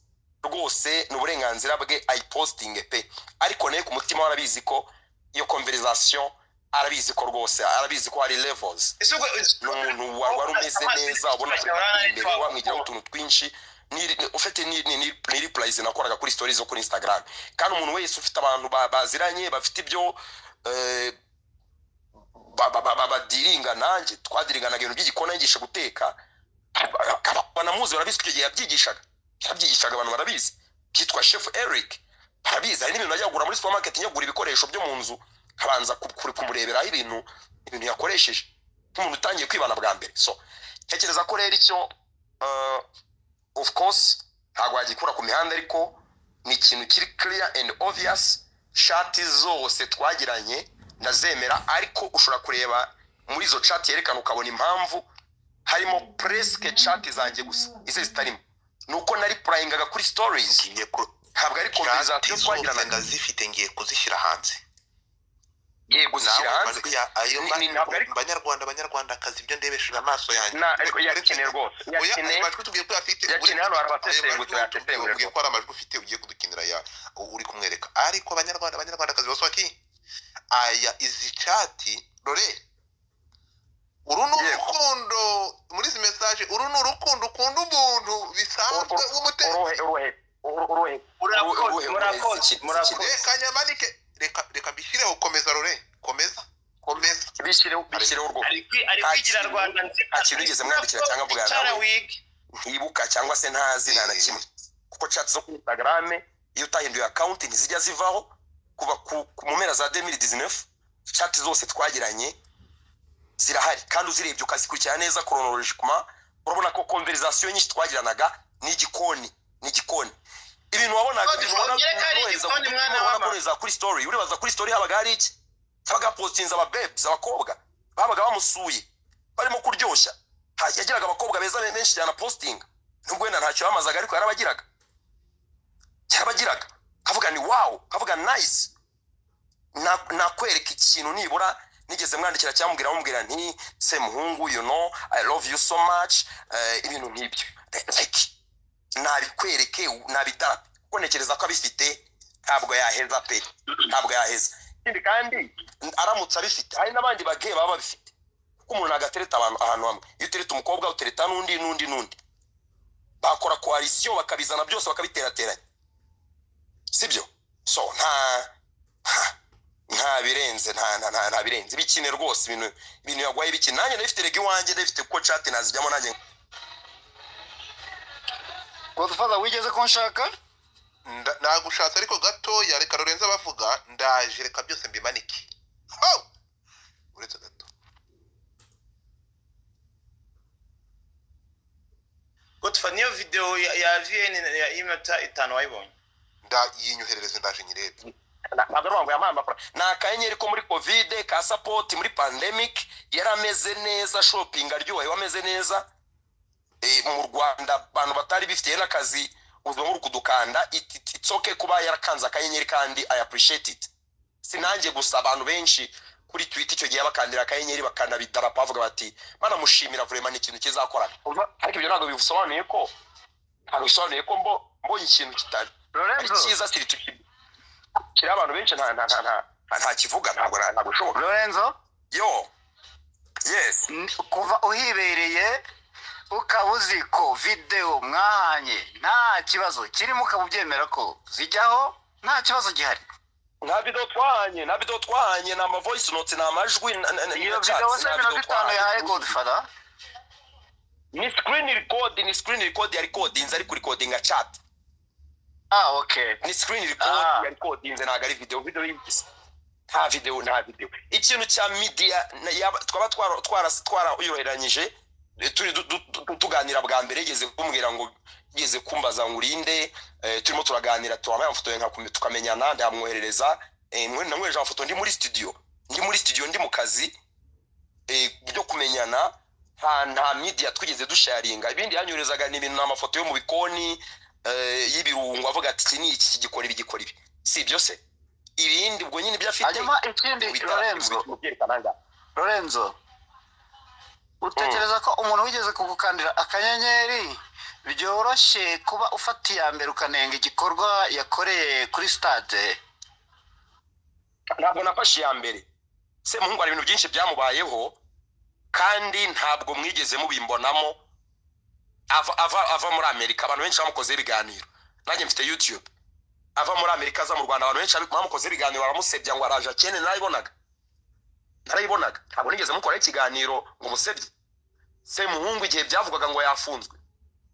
rwose ni uburenganzira bwe, ayipostinge pe. Ariko nawe ku mutima we arabizi ko iyo conversation, arabizi ko rwose, arabizi ko hari levels. Ese ubwo Ni umuntu wari umeze neza, ubona ko imbere wamwigiraho utuntu twinshi. Ufite ni replies nakoraga kuri stories zo kuri Instagram. Kandi umuntu wese ufite abantu baziranye, bafite ibyo badiringa, nanjye twadiringanaga ibintu by'igikoni, yigisha guteka, banamuzi, barabizi ko icyo gihe yabyigishaga abantu, barabizi, byitwa Chef Eric, barabizi. Hari n'ibintu najya kugura muri supermarket, njya kugura ibikoresho byo mu nzu, nkabanza kumureberaho ibintu yakoresheje nk'umuntu utangiye kwibana bwa mbere. So ntekereza ko rero icyo, of course ntabwo wagikura ku mihanda, ariko ni ikintu kiri clear and obvious. Chat zose twagiranye ndazemera, ariko ushobora kureba muri izo chat yerekana ukabona impamvu harimo presque chat zanjye gusa. Ize zitarimo ni uko nareplyingaga kuri stories, Ngiye ku ntabwo ari chat conversation zose twagiranaga. Ndazifite, ngiye kuzishyira hanze. Yego, zishyira Nawe hanze. amajwi ya ayo Ntabwo ari banyarwanda, banyarwandakazi, ibyo ndebesheje amaso yanjye. Na ariko yakeneye rwose, Oya, ayo yakeneye majwi tubwiye ko uyafite. Yakeneye. Hano hari abasesengutse, Ayo majwi yasesengura. tubwiye ko hari amajwi ufite ugiye kudukinira, ya uri kumwereka. Ariko abanyarwanda, abanyarwandakazi bose baki aya izi chat rore, uru ni urukundo muri izi message, uru ni urukundo ukunda umuntu bisanzwe w'umutekano. Uruhe, uruhe, uruhe? Murakoze, Uruhe, murakoze, ziki- murakoze. Reka nyamanike, reka mbishyireho. Komeza rore, komeza, komeza. Bishyireho, bishyireho rwose. Ari Nta kwigira Rwanda nzima. Nta kintu nigeze mwandikira cyangwa mvugana Icara nawe wige. ntibuka cyangwa se ntazi, nta na kimwe, kuko chat zo kuri Instagram, iyo utahinduye account, ntizijya zivaho. Kuva mu mpera za 2019 chat zose twagiranye zirahari, kandi uzirebye ukazikurikirana neza chronologiquement, urabona ko conversation nyinshi twagiranaga ni igikoni, ni igikoni. Ibintu wabonaga, ibintu ubona Ongera ko ari wohereza igikoni, mwana ubona wa mama. kohereza kuri story. Uribaza kuri story habaga hari iki? Habaga hapostinze aba babes, abakobwa babaga bamusuye barimo kuryoshya. Yagiraga abakobwa beza benshi cyane apostinga, nubwo wenda ntacyo yamazaga, ariko yarabagiraga, kavuga ni wow, kavuga nice. Nakwereka ikintu nibura nigeze mwandikira cyangwa mubwira nti "Semuhungu, you know I love you so much", ibintu nk'ibyo. Like nabikwereke, nabidarape, kuko ntekereza ko abifite ntabwo yaheza pe, ntabwo yaheza. Ikindi kandi, aramutse abifite, hari n'abandi bagiye baba babifite, kuko umuntu ntabwo atereta abantu ahantu hamwe. Iyo utereta umukobwa, utereta n'undi, n'undi, n'undi, bakora coalition, bakabizana byose, bakabiterateranya, sibyo? So nta birenze, nta birenze. Bikine rwose, ibintu yagwaye bikine. Nanjye ndabifite rega iwanjye, ndabifite, kuko chat nazijyamo nanjye. Godfather, wigeze ko nshaka? Nagushatse ariko gatoya, reka Lorenzo bavuga, ndaje, reka byose mbimanike. Ho! Uretse gato. Godfather, niyo video ya VN y'iminota 5 wayibonye? Ndayinyoherereze, ndaje nyirebe. Ntabwo ari ngo yampaye amafaranga, ni akanyenyeri ko muri COVID ka support, muri pandemic yari ameze neza, shopping aryohewe, ameze neza. Mu Rwanda abantu batari bifitiye n'akazi, ubuzima buri kudukanda. It's okay kuba yarakanze akanyenyeri, kandi I appreciate it. Si nanjye gusa, abantu benshi kuri Twitter icyo gihe bakandira akanyenyeri, bakanabidarapa, bavuga bati banamushimira, vraiment ni ikintu kizakorana. Ariko ibyo ntabwo bisobanuye ko mbonye ikintu kitari ari Lorenzo. cyiza, siri kiri abantu benshi nta kivuga, ntabwo bishoboka. Lorenzo. Yo, yes. Kuva uhibereye Ukaba uzi ko videwo mwahanye nta kibazo kirimo, ukaba ubyemera ko zijyaho nta kibazo gihari. Nta video twahanye, nta video twahanye, ni ama voice notes, ni amajwi Iyo na videwo chats, se nta iminota video 5 yahaye twahanye. Godfather? Ni screen record, ni screen record ya recordinze, ari kurikodinga chat. Ah, okay. Ni screen record ya recordinze, ntabwo ari video. Video y'igisi, nta video, nta video. Ikintu cya media twaba twara twara turi tuganira bwa mbere, yigeze kumbwira ngo, yigeze kumbaza ngo urinde, turimo turaganira, tuwampaye amafoto ye tukamenyana, ndamwoherereza, namwohereje amafoto ndi muri studio, ndi muri studio, ndi mu kazi, byo kumenyana. Nta media twigeze dusharinga. Ibindi yanyoherezaga ni ibintu, ni amafoto yo mu bikoni, y'ibirungo, avuga ati iki ni iki, gikora ibi, gikora ibi. Si ibyo se? Ibindi ubwo nyine ibyo afite Hanyuma ikindi, Lorenzo, byerekana ngaha. Lorenzo, utekereza ko umuntu wigeze kugukandira akanyenyeri byoroshye kuba ufata iya mbere ukanenga igikorwa yakoreye kuri stade? Ntabwo nafashe iya mbere. Semuhungu hari ibintu byinshi byamubayeho kandi ntabwo mwigeze mubimbonamo. Ava muri Amerika, abantu benshi bamukozeho ibiganiro. Nanjye mfite YouTube. Ava muri Amerika aza mu Rwanda, abantu benshi bamukozeho ibiganiro, baramusebya ngo araje akene. Narayibonaga, narayibonaga. Ntabwo nigeze mukoraho ikiganiro ngo musebye Semuhungu. Igihe byavugwaga ngo yafunzwe,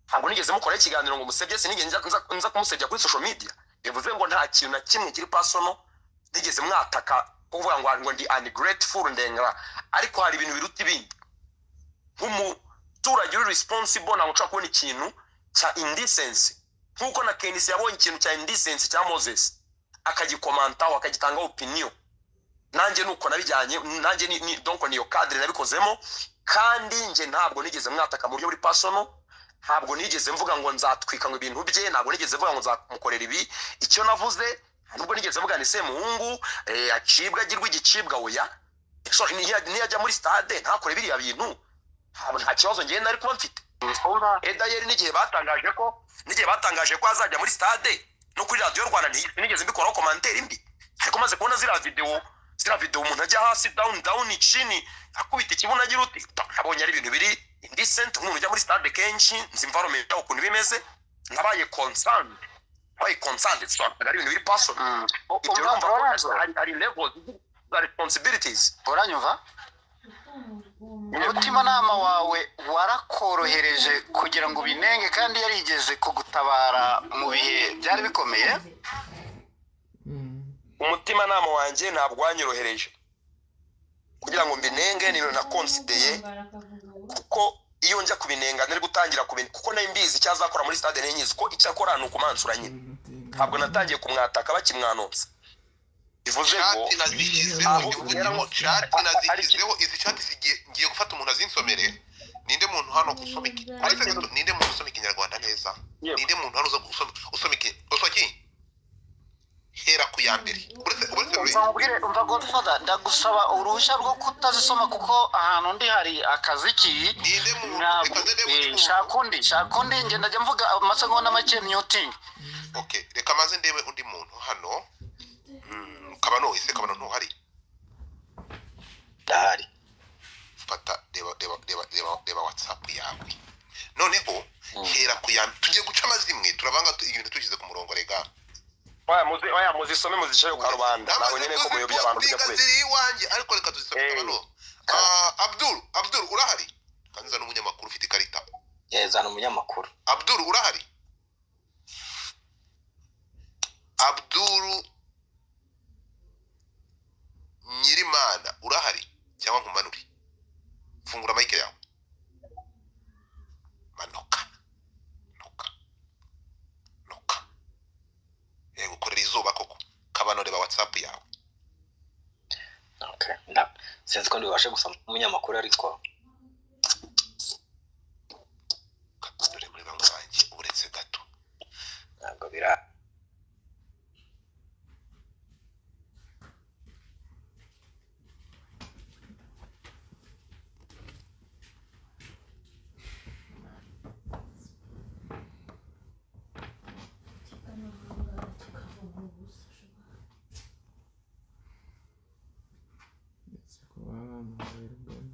ntabwo nigeze mukoraho ikiganiro ngo musebye. Sinigeze nza kumusebya kuri social media. Bivuze ngo nta kintu na kimwe kiri personal nigeze mwataka kuvuga ngo ndi ungrateful, ndengera. Ariko hari ibintu biruta ibindi. Nk'umuturage uri responsible, ntabwo nshobora kubona ikintu cya indecency, nk'uko na Kenisi yabonye ikintu cya indecency cya Moses akagikomantaho, akagitangaho opinion. Nanjye nuko nabijyanye, nanjye ni donc niyo cadre nabikozemo. Kandi njye ntabwo nigeze mwataka mu buryo buri personal. Ntabwo nigeze mvuga ngo nzatwika ngo ibintu bye, ntabwo nigeze mvuga ngo nzamukorera ibi. Icyo navuze, nubwo nigeze mvuga ni Semuhungu acibwa, agirwa igicibwa, oya. So, niyajya muri stade ntakore biriya bintu, nta kibazo ngenda nari kuba mfite. Edayeri n'igihe batangaje ko azajya muri stade, no kuri Radiyo Rwanda nigeze mbikoraho commentaire mbi. Ariko maze kubona ziriya video umuntu ajya hasi, down, down, chini, akubita ikibuno, agira uti, nabonye ari ibintu biri indecent. Nk'umuntu ujya muri stade kenshi, nzi environment yaho ukuntu bimeze, nabaye concerned, nabaye concerned. So ntabwo ari ibintu biri personal. Ibyo urumva ko Lorenzo, hari levels za responsibilities. Uranyumva? Umutimanama wawe warakorohereje kugira ngo ubinenge kandi yarigeze kugutabara mu bihe byari bikomeye? Umutimanama wanjye ntabwo wanyorohereje kugira ngo mbinenge. Ni ibintu nakonsideye, kuko iyo njya kubinenga nari gutangira kubinenga, kuko nari mbizi icyo azakora muri stade. Nari nyizi ko icyo akora ni ukumansura nyine. Ntabwo natangiye kumwataka bakimwanonsa. Bivuze ngo Chat nazishyizeho. Aho Ivugiramo chat nazishyizeho. Izi chat zigiye, ngiye gufata umuntu azinsomere. Ninde muntu hano usoma iki? Uretse gato, ninde muntu usoma Ikinyarwanda neza? Yego. Ninde muntu hano uza usoma iki? Usoma iki? Hera ku ya mbere. Uretse Umva nkubwire, umva Godfather, ndagusaba uruhushya rwo kutazisoma kuko ahantu ndi hari akaziki. Ninde muntu? Ntabwo Reka nze ndebe undi muntu. Shaka undi, shaka undi. Njye ndajya mvuga amasegonda make, muting. Okay, reka maze ndebe undi muntu hano. Kabano, ese Kabano ntuhari? Ndahari. Fata, reba, reba, reba, reba, reba WhatsApp yawe. Noneho hera ku ya, tugiye guca amazimwe, turavanga ibintu tushyize ku murongo rega. Oya, muzisome, muzicare ku karubanda. Ntabwo nyine ko muyobya abantu kujya Tuzipostinga, kure. ziri iwanjye, ariko reka tuzisome. Kabano. Abdul, Abdul urahari? Kanza n'umunyamakuru ufite ikarita. Zana umunyamakuru. Abdul urahari? Abdul Nyirimana urahari cyangwa nkumanure? Fungura mic yawe. Manuka, manuka, manuka. Yego, korera izuba koko. Kabano, reba WhatsApp yawe. Okay. Sinzi ko ndibashe gusoma umunyamakuru, ariko Dore muri bamwe banjye, uretse gato. Ntabwo bira Ndetse kuba bamuhaye rugari.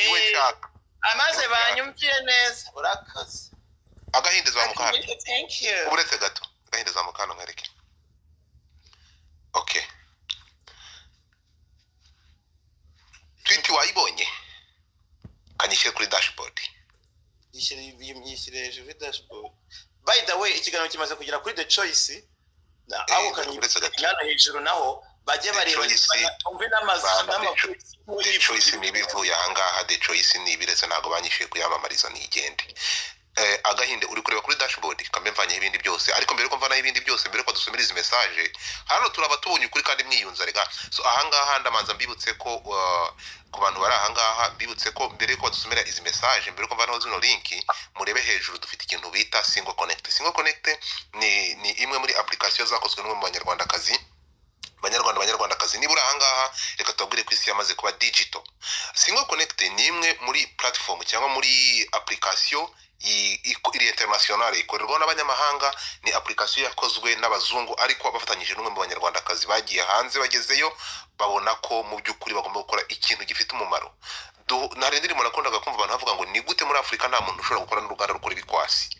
Niwe nshaka. Amaze banyumvire neza, urakoze. Agahinde, zamuka hano. Thank you. Uretse gato, Agahinde, zamuka hano nkwereke. Okay, tweet wayibonye? Kanyishyire kuri dashboard. Yishyire hejuru kuri dashboard. By the way, ikiganiro kimaze kugera kuri The Choice aho Uretse gato. Hano hejuru naho bajye The bareba Choice, bumve n'amazu bana, n'amakuru. The Choice niba ivuye ahangaha, The Choice niba iretse, ntabwo banyishyuye kuyamamariza, nigende. Agahinde, uri kureba kuri dashboard? Kambe mvanyeho ibindi byose, ariko mbere yuko mvanaho ibindi byose, mbere yuko dusomera izi message hano, turaba tubonye ukuri kandi mwiyunze rega. So ahangaha ndamanza mbibutse ko ku bantu bari ahangaha, mbibutse ko mbere yuko badusomera izi message, mbere yuko mvanaho zino link, murebe hejuru, dufite ikintu bita Single Connect. Single Connect ni imwe muri application zakozwe n'umwe mu banyarwandakazi. Banyarwanda, banyarwandakazi, niba uri ahangaha, reka tubabwire ko isi yamaze kuba digital. Single Connect ni imwe muri platform cyangwa muri application iri international, ikorerwaho n'abanyamahanga. Ni application yakozwe n'abazungu, ariko bafatanyije n'umwe mu banyarwandakazi bagiye hanze. Bagezeyo babona ko mu by'ukuri bagomba gukora ikintu gifite umumaro. Hari indirimbo nakundaga kumva abantu bavuga ngo: "Ni gute muri Afurika nta muntu ushobora gukora n'uruganda rukora ibikwasi?"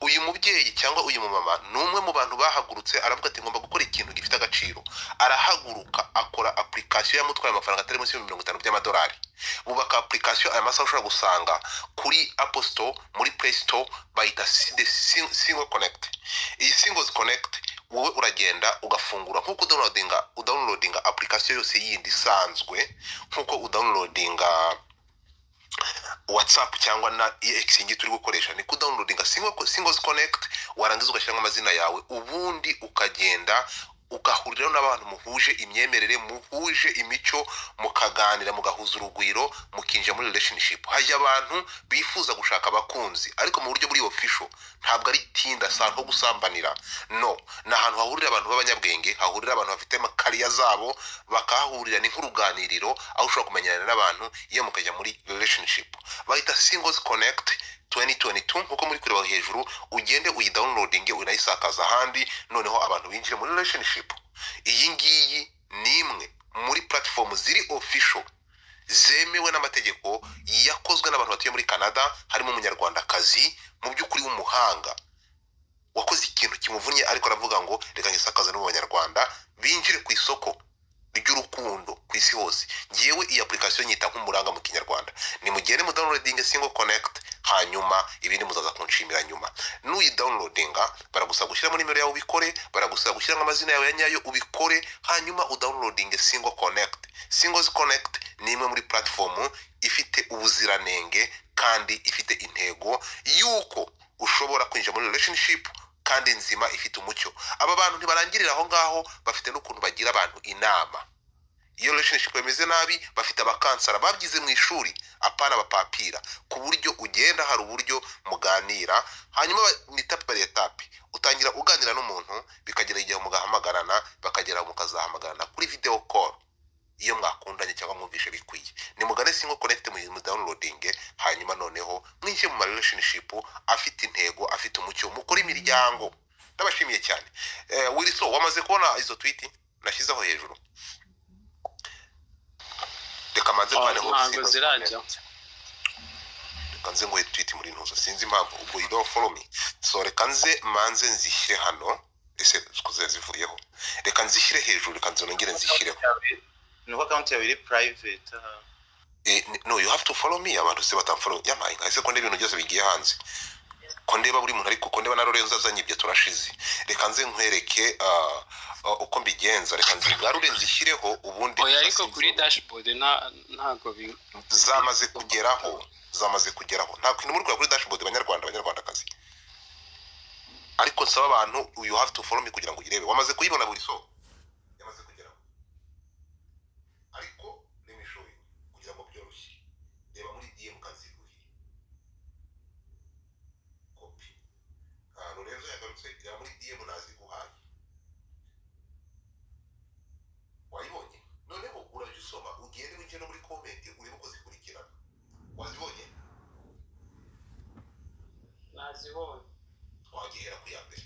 Uyu mubyeyi cyangwa uyu mumama ni umwe mu bantu bahagurutse, aravuga ati: "Ngomba gukora ikintu gifite agaciro." Arahaguruka akora application yamutwaye amafaranga atari munsi y'ibihumbi 50 by'amadolari. Bubaka application, aya masaha ushobora gusanga kuri Apple Store, muri Play Store, bayita the Single Connect. Iyi Singles Connect, wowe uragenda ugafungura nk'uko udownloadinga application yose yindi isanzwe, nk'uko udownloadinga WhatsApp cyangwa na X ngi turi gukoresha, ni kudownloadinga Singles Connect. Warangiza ugashyiramo amazina yawe, ubundi ukagenda ugahuriraho n'abantu muhuje imyemerere, muhuje imico, mukaganira, mugahuza urugwiro, mukinjira muri relationship. Hajya abantu bifuza gushaka abakunzi, ariko mu buryo buri official. Ntabwo ari Tinder, si ahantu ho gusambanira, no ni ahantu hahurira abantu b'abanyabwenge, hahurira abantu bafite amacareer zabo, bakahahurira. Ni nk'uruganiriro aho ushobora kumenyana n'abantu iyo mukajya muri relationship. Bahita Singles Connect 2022, nkuko muri kureba hejuru. Ugende uyidownloadinge, unayisakaza ahandi, noneho abantu binjire muri relationship. Iyi ngiyi ni imwe muri platform ziri official, zemewe n'amategeko, yakozwe n'abantu batuye muri Canada, harimo umunyarwandakazi mu by'ukuri w'umuhanga wakoze ikintu kimuvunnye, ariko aravuga ngo: "Reka ngisakaze no mu banyarwanda, binjire ku isoko ry'urukundo ku isi hose." Ngewe iyi application nyita nk'umuranga mu Kinyarwanda. Nimugende mu downloading Single Connect, hanyuma ibindi muzaza kunshimira nyuma. Nuyidownloadinga, baragusaba gushyiramo nimero yawe, ubikore. Baragusaba gushyiramo amazina yawe ya nyayo, ubikore. Hanyuma udownloadinge Single Connect. Singles Connect ni imwe muri platform ifite ubuziranenge kandi ifite intego y'uko ushobora kwinjira muri relationship kandi nzima, ifite umucyo. Aba bantu ntibarangirira aho ngaho, bafite n'ukuntu bagira abantu inama iyo relationship bimeze nabi. Bafite abacounselor babyize mu ishuri, apana abapapira, ku buryo ugenda hari uburyo muganira. Hanyuma ni étape par étape, utangira uganira n'umuntu, bikagera igihe mugahamagarana, bakagera mukazahamagarana kuri video call iyo mwakundanye cyangwa mwumvishe bikwiye. Nimugane Single Connect mu downloading, hanyuma noneho mwinjire mu ma relationship afite intego, afite umucyo, mukore imiryango. Ndabashimiye cyane. Wilson, wamaze kubona izo tweet nashyizeho hejuru? Reka manze mvaneho Ntabwo Singles zirajya. Connect. Reka nze nguhe tweet muri ntuzo, sinzi impamvu ubwo you don't follow me. So reka nze manze nzishyire hano. Ese ko zivuyeho? Reka nzishyire hejuru, reka nze nongere nzishyireho. Ni uko account yawe iri private aha. No, you have to follow me. Abantu se batamfollow, yamaye nka ese ko ndeba ibintu byose bigiye hanze, ko ndeba buri muntu, ariko ko ndeba na Lorenzo azanye ibyo, turashize. Reka nze nkwereke uko mbigenza. Reka nzigarure nzishyireho ubundi. Oya, ariko kuri dashboard ntabwo Zamaze kugeraho, zamaze kugeraho. Nta kintu muri kureba kuri dashboard, banyarwanda, banyarwandakazi, ariko nsaba abantu, you have to follow me kugira ngo uyirebe. Wamaze kuyibona buri so yamaze kugeraho, ariko let me show you kugira ngo byoroshye. Reba muri DM kaziguhi copy. Lorenzo yagarutse. Reba muri DM naziguhaye, wayibonye? Noneho urajya usoma, ugende winjire no muri comment urebe uko zikurikirana. Wazibonye? Nazibonye. Twagihera ku ya mbere.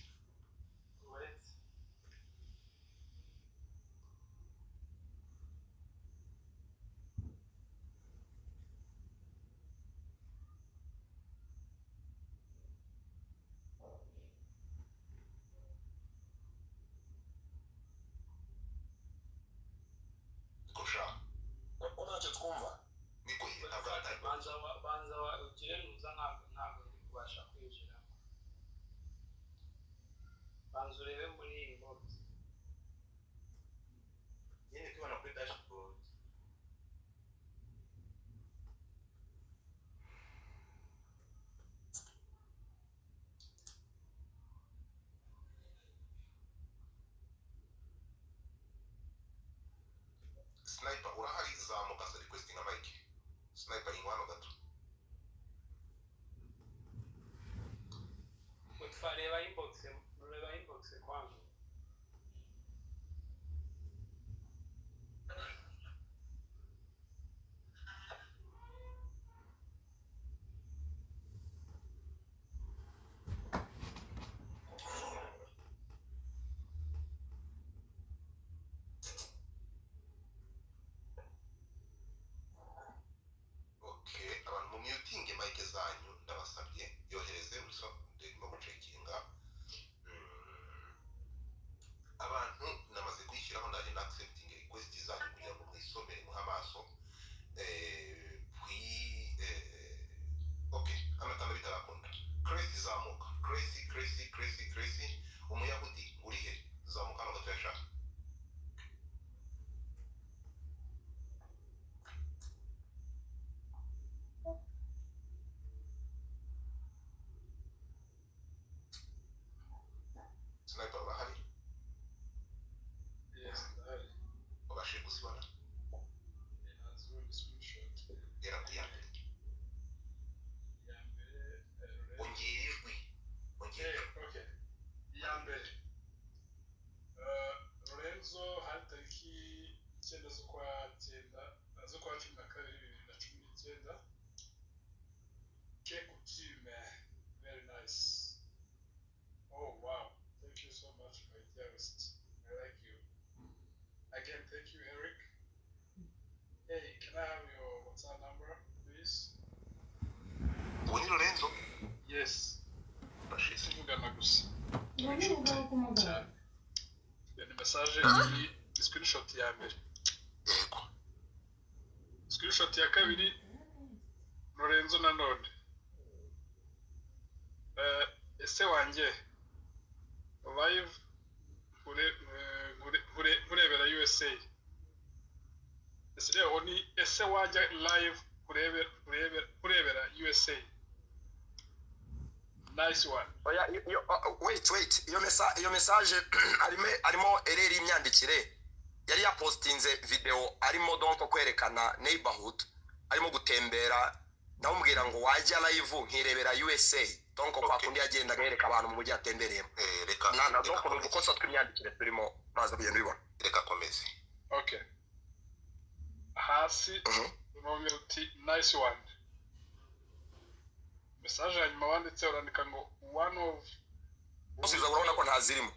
Uretse. gushyiraho, ndaje na accepting request zanyu kugira ngo mwisomere, muhe amaso. Puis okay, hano tanda bitarakunda. Crazy, zamuka. Crazy, Crazy, Crazy, Crazy, umuyahudi urihe? Zamuka hano gatoya shaka. Sniper, urahari? Yes, ndahari. Wabashije gusibana? Nazibonye screenshot. Gera ku ya mbere. Iya mbere, Lorenzo. Ongera ijwi, ongera ijwi. Okay. Iya mbere. Lorenzo, hari tariki 9 z'ukwa cyenda, z'ukwa 12, 2019. Que coutume, very nice. Oh wow, thank you so much, my dearest. I like you. Again, thank you, Eric. Hey, can I have your WhatsApp number, please? Uwo ni Lorenzo? Yes. Urashize. Tuvugana gusa. Inshuti cyane. Iyo ni message, iyi ni screenshot ya mbere. Yego. Screenshot ya kabiri, Lorenzo nanone. Ese wanjye live nkurebera USA. Ese rero ni ese wajya live kurebera USA? Nice one. Oya, wait, wait, iyo message harimo erreur y'imyandikire. Yari yapostinze video arimo donc kwerekana neighborhood arimo gutembera, ndamubwira ngo wajya live nkirebera USA, donc kwa kundi yagendaga yereka abantu mu mujyi yatembereyemo. Reka na reka donc ni komeze. udukosa tw'imyandikire turimo, uraza kugenda ubibona. Reka komeze. Okay, hasi urongera uti "Nice one". Message ya nyuma wanditse, urandika ngo "One of" Usubiza, urabona ko ntazirimo,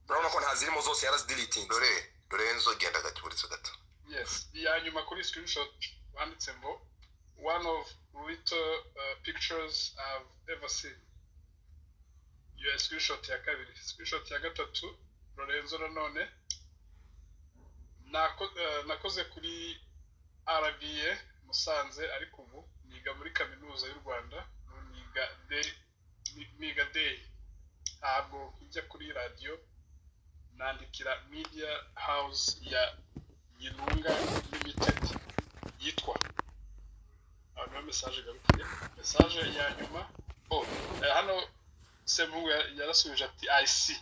urabona ko ntazirimo, zose yarazidilitinze. Dore Lorenzo, genda gato, uretse gato. Yes, iya nyuma kuri screenshot wanditse ngo "One of little pictures I've ever seen". Iyo ya screenshot ya kabiri. Screenshot ya gatatu, Lorenzo nanone. Nakoze kuri RBA Musanze, ariko ubu niga muri Kaminuza y'u Rwanda, ubu niga day, niga day, ntabwo njya kuri radiyo. Nandikira media house ya Yinunga Limited yitwa. Aho niho message igarukiye. Message ya nyuma, oh, hano Semuhungu yarasubije ati "I see".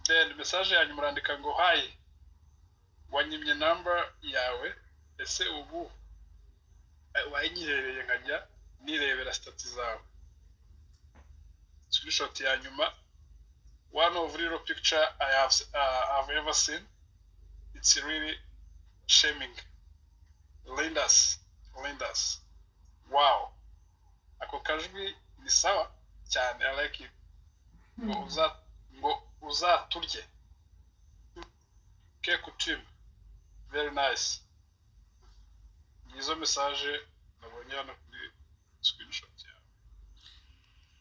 Then message ya nyuma urandika ngo "Hi, wanyimye number yawe, ese ubu wayinyihereye nkajya nirebera status zawe?" Screenshot ya nyuma, "One of little picture I have I've ever seen. It's really shaming. Lindas, Lindas, wow, ako kajwi ni sawa cyane, I like it." Ngo uzaturye. Que coutume, very nice. Nizo message nabonye hano kuri screenshot yawe.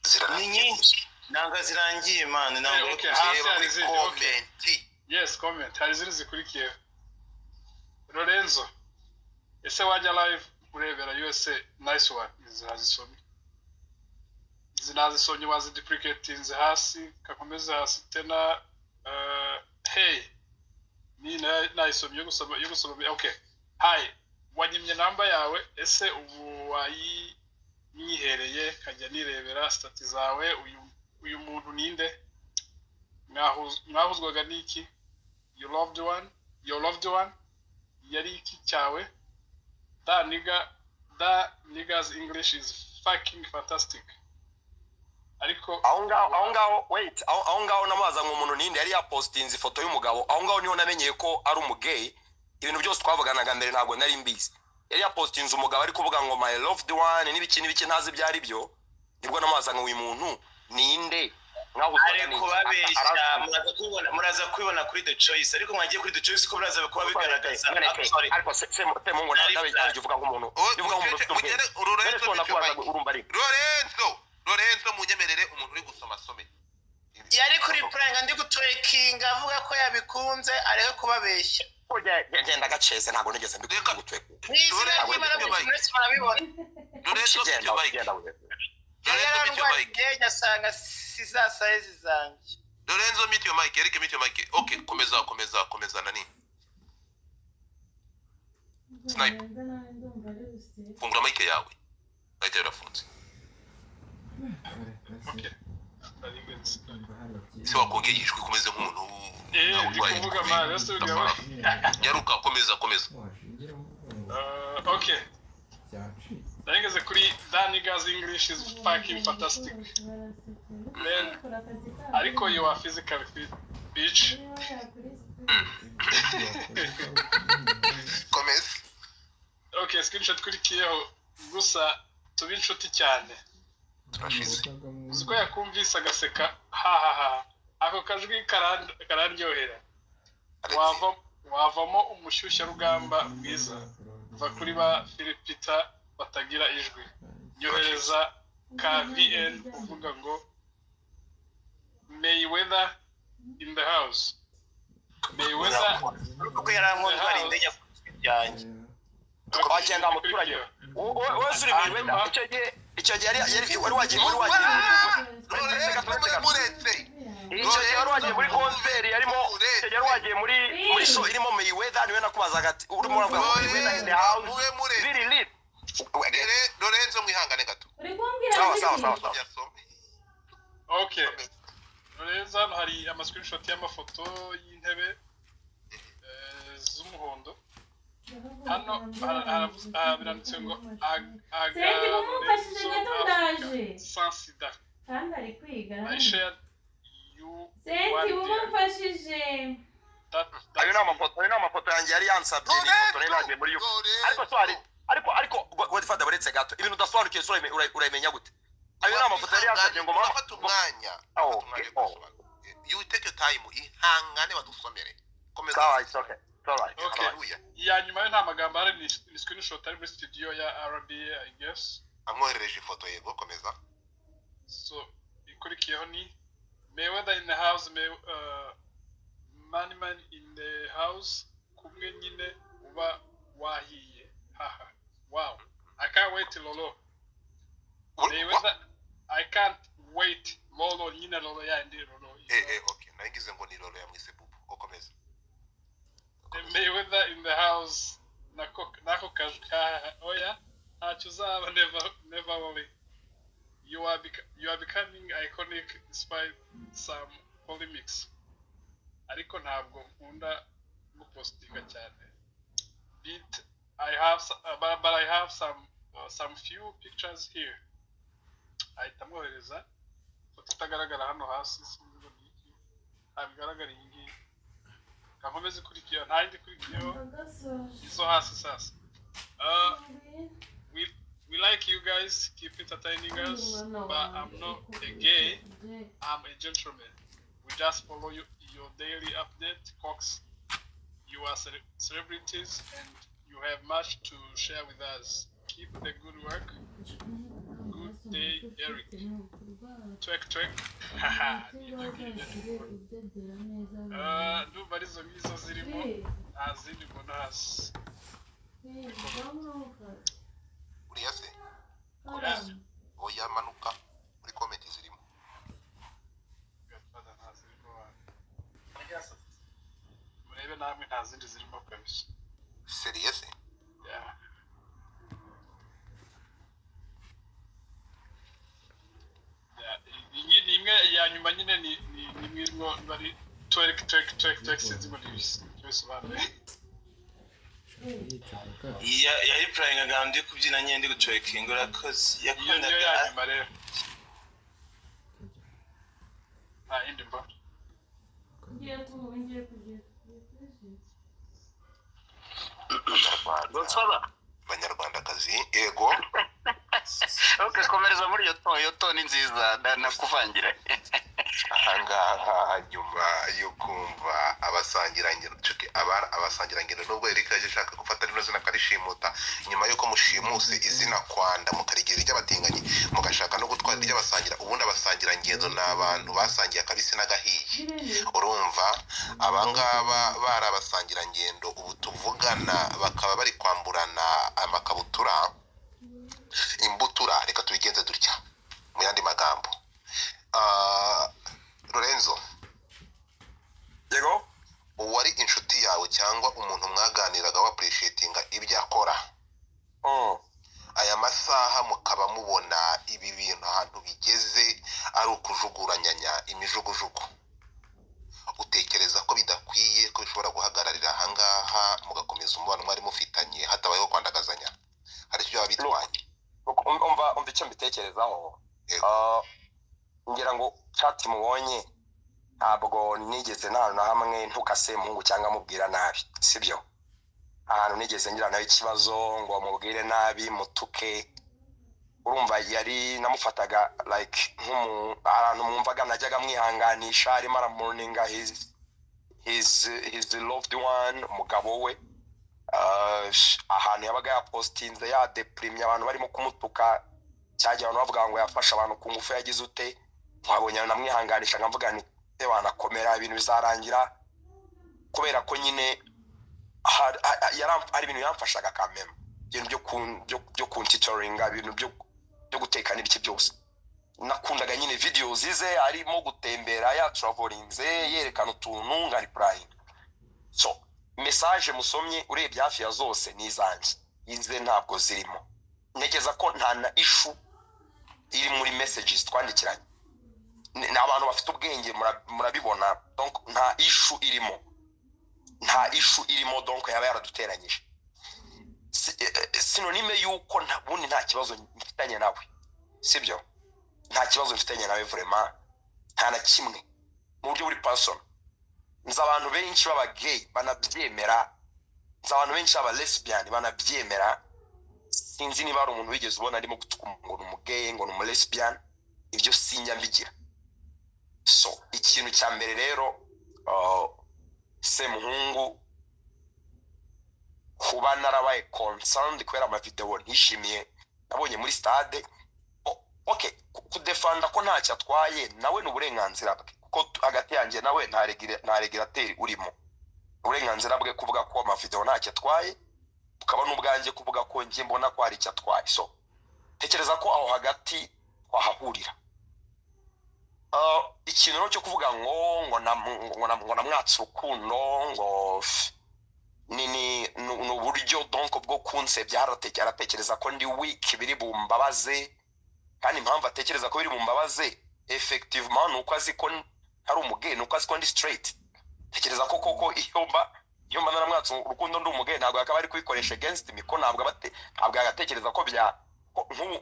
Ni Zirarangiye. nyinshi, ntabwo zirangiye, man, ntabwo. Okay, hasi Reba hari muri izindi, okay. comment. Yes, comment, hari izindi zikurikiye. Lorenzo, ese wajya live urebera USA? Nice one. Izi nazisomye, izi nazisomye, waziduplicatinze hasi. Kakomeze hasi tena. Hey, ni nayisomye yo gusoma. Okay, hi, wanyimye namba yawe, ese ubu wayinyihereye nkajya nirebera status zawe? Uyu muntu ninde? Mwahuzwaga n'iki? Your loved one, your loved one yari iki cyawe? That nigga, that nigga's English is fucking fantastic. Ariko Aho ngaho, wait, aho ngaho namubaza ngo umuntu ninde, yari yapostinze ifoto y'umugabo. Aho ngaho niho namenyeye ko ari umugay. Ibintu byose twavuganaga mbere ntabwo nari mbizi. Yari yapostinze umugabo ari kuvuga ngo "My loved one" n'ibiki n'ibiki, ntazi ibyo ari byo. Nibwo namubaza ngo uyu muntu ninde, mwahuzwaga Ari n'iki? kubabeshya. Arazi. Muraza kubibona kuri The Choice, ariko mwagiye kuri The Choice ko muraza kuba bigaragaza. None se, Sorry. ariko Semungu, nawe Nari nawe jya uvuga nk'umuntu, Oh, jya uvuga nk'umuntu ufite ubwenge. mugere Lorenzo. None se Bityo nakubaza Mike. urumva ariko Lorenzo, Lorenzo, munyemerere umuntu uri gusoma asome. Yari kuri puranga ndi gutwekinga, avuga ko yabikunze, areke kubabeshya. Genda gaceze, ntabwo nigeze Reka- mbikugutweka. Mu izina Lorenzo, ry'Imana, mute buri mic. wese barabibona. Lorenzo, mute Genda, mic. genda. Yari Lorenzo, mute your yarandwaye mic. indege, asanga si za size zanjye. Lorenzo, mute your mic. Eric, mute your mic. Okay, komeza, komeza, komeza. Nani, Snipe, fungura mic yawe, mic yawe irafunze. Okay. Ndaringenzi. Se wakongeye ijwi, komeze nk'umuntu Eh, ndi urwaye kuvuga covid. mara, ese ugaba. Nyaruka, komeza, komeza. Okay. Narigeze kuri "That nigga's English is fucking fantastic. Man, ariko you are physically fit, bitch." Komeza. Okay, screenshot ikurikiyeho: "Gusa tube inshuti cyane." Turashize. Uzi ko yakumvise agaseka, ha ha ha, ako kajwi karandyohera. Wavamo umushyushyarugamba mwiza, va kuri ba Philipita batagira ijwi. Nyohereza ka vn uvuga ngo "Mayweather in the house, Mayweather." Kuko yarankunze, ari indege yanjye. Wagenda muturage wowe uri Mayweather. Icyo gihe wari wagiye Lorenzo, muretse. Icyo gihe wari wagiye muri concert yarimo, icyo gihe wari wagiye muri show irimo Mayweather, niwe nakubazaga ati urimo uravuga ngo "Mayweather in the house". Mube muretse. Really lit. Lorenzo, mwihangane gato. Uri kumbwira Sawa, sawa, ngo sawa, iki? sawa. Yasome. Okay, Lorenzo, hano hari ama screenshot y'amafoto y'intebe z'umuhondo. Hano biranditse ngo Sendi, mumufashije gato, ndaje. Sans sida. Kandi ari kwiga. I shared you Sendi, one day. mumufashije. Ayo ni amafoto yanjye yari yansabye, ni ifoto nari nagiye muri yo. Ariko so hari ariko Godfather, baretse gato, ibintu udasobanukiwe so urayimenya gute? Ayo ni amafoto yari yansabye ngo mama Urafata umwanya. Oh, Urafata umwanya oh. wo gusobanura. You take your time, ihangane badusomere, komeza. Sawa, it's okay, it's alright. Okay. Hallelujah. Iya nyuma yo nta magambo ahari, ni screenshot ari muri studio ya RBA, I guess. Amwoherereje ifoto, yego, komeza. So ikurikiyeho ni "Mayweather in the house, May, money man in the house", kumwe nyine uba wahiye, haha, "Wow, I can't wait, lolo." Mayweather, "I can't wait, lolo", nyine lolo yandi lolo. Eh, okay, nagize ngo ni lolo yamwise bubu. Okomeza. "Mayweather in the house", nako kajwi, haha, oya ntacyo uzaba, never never worry, you are becoming iconic despite some polemics. Ariko ntabwo nkunda gupostinga cyane, but I have but I have some few pictures here. Ahita amwohereza ifoto itagaragara hano hasi, sinzi ngo ni iki, ntabwo igaragara iyi ngiyi. Nkomeze ikurikiyeho, nta yindi ikurikiyeho, izo hasi sasa. We like you guys, keep entertaining us, but I'm not a gay, I'm a gentleman. We just follow you, your daily update, Cox. You are celebrities and you have much to share with us. Keep the good work. Good day, Eric. Twek twek." Haha, nibyo ngibyo. Ndumva arizo ngizo zirimo, nta zindi mbona hasi. Uriya se? Oya, manuka muri comment zirimo. Godfather, nta zirimo hano. Murebe namwe, nta zindi zirimo kabisa. Sérieux se? Yeah. Yeah, iyi ni imwe ya nyuma nyine, ni imwe irimo bari twerk twerk twerk twerk, sinzi ngo ni icyo bisobanuye. Yayipurayingaga ndi kubyina nyine, ndi gutwekinga, urakoze. Iyo niyo Yakundaga ya nyuma rero, nta yindi mbona. Ngiye kugira. Godfather. Banyarwandakazi, ego. Okay, komereza muri iyo to, iyo to ni nziza, nakuvangira. Ahangaha nyuma yo kumva abasore Abasangirangendo, abasangirangendo, nubwo Eric yaje ashaka gufata rino zina akarishimuta, nyuma y'uko mushimuse izina kwanda mukarigira iry'abatinganyi, mugashaka no gutwara iry'abasangira. Ubundi abasangirangendo ni abantu basangiye akabisi n'agahiye. Urumva, abangaba bari abasangirangendo, ubu tuvugana bakaba bari kwamburana amakabutura, imbutura. Reka tubigenze dutya mu yandi magambo. Lorenzo. Yego. Uwari inshuti yawe cyangwa umuntu mwaganiraga wa appreciatinga ibyo akora, aya masaha mukaba mubona ibi bintu ahantu bigeze ari ukujuguranyanya imijugujugu, utekereza ko bidakwiye ko bishobora guhagararira ahangaha, mugakomeza umubano mwari mufitanye hatabayeho kwandagazanya? Hari icyo byaba bitwaye? Umva icyo mbitekerezaho. Yego. Ngira ngo chat mubonye, ntabwo nigeze nta hantu na hamwe ntuka Semuhungu cyangwa amubwira nabi, sibyo? Ahantu nigeze ngira nawe ikibazo ngo mubwire nabi, mutuke. Urumva, yari namufataga like nk'umu ahantu mwumvaga najyaga mwihanganisha, arimo aramourninga his loved one, umugabo we. Ahantu yabaga yapostinze yadepirimye, abantu barimo kumutuka, cyagiye abantu bavuga ngo yafashe abantu ku ngufu, yagize ute, nkabonye namwihanganisha, nkavuga nti wanakomera, ibintu bizarangira, kubera ko nyine hari ibintu yamfashaga kamema, ibintu byo kuntitoringa, ibintu byo guteka n'ibiki byose. Nakundaga nyine videos ze, arimo gutembera, yatravelinze, yerekana utuntu, nka replying. So message musomye, urebye hafi ya zose ni izanjye, ize ntabwo zirimo. Ntekereza ko nta na issue iri muri messages twandikiranye. Ni abantu bafite ubwenge, murabibona. Donc nta issue irimo, nta issue irimo. Donc yaba yaraduteranyije. Synonyme yuko bundi nta kibazo mfitanye nawe, sibyo? Nta kibazo mfitanye nawe vraiment, nta na kimwe mu buryo buri personal. Nzi abantu benshi b'aba gay banabyemera, nzi abantu benshi b'aba lesbian banabyemera. Sinzi niba hari umuntu wigeze ubona arimo gutuka ngo ni umugay, ngo ni umu lesbian. Ibyo sinjya mbigira. So ikintu cya mbere rero, Semuhungu, kuba narabaye concerned kubera amavideo ntishimiye nabonye muri stade, okay, kudefenda ko ntacyo atwaye nawe ni uburenganzira bwe, kuko hagati yanjye nawe nta regulateur urimo. Uburenganzira bwe kuvuga ko amavideo ntacyo atwaye, bukaba n'ubwanjye kuvuga ko njye mbona ko hari icyo atwaye. So tekereza ko aho hagati twahahurira. Ikintu rero cyo kuvuga ngo namwatse urukundo, ngo ni uburyo donc bwo kunsebya. Aratekereza ko ndi weak, biri bumbabaze. Kandi impamvu atekereza ko biri bumbabaze effectivement ni uko azi ko ntari umugay, ni uko azi ko ndi straight. Tekereza ko koko iyo mba naramwatse urukundo ndi umugay, ntabwo yakaba ari kubikoresha against me, ko ntabwo yagatekereza ko bya ko nk'ubu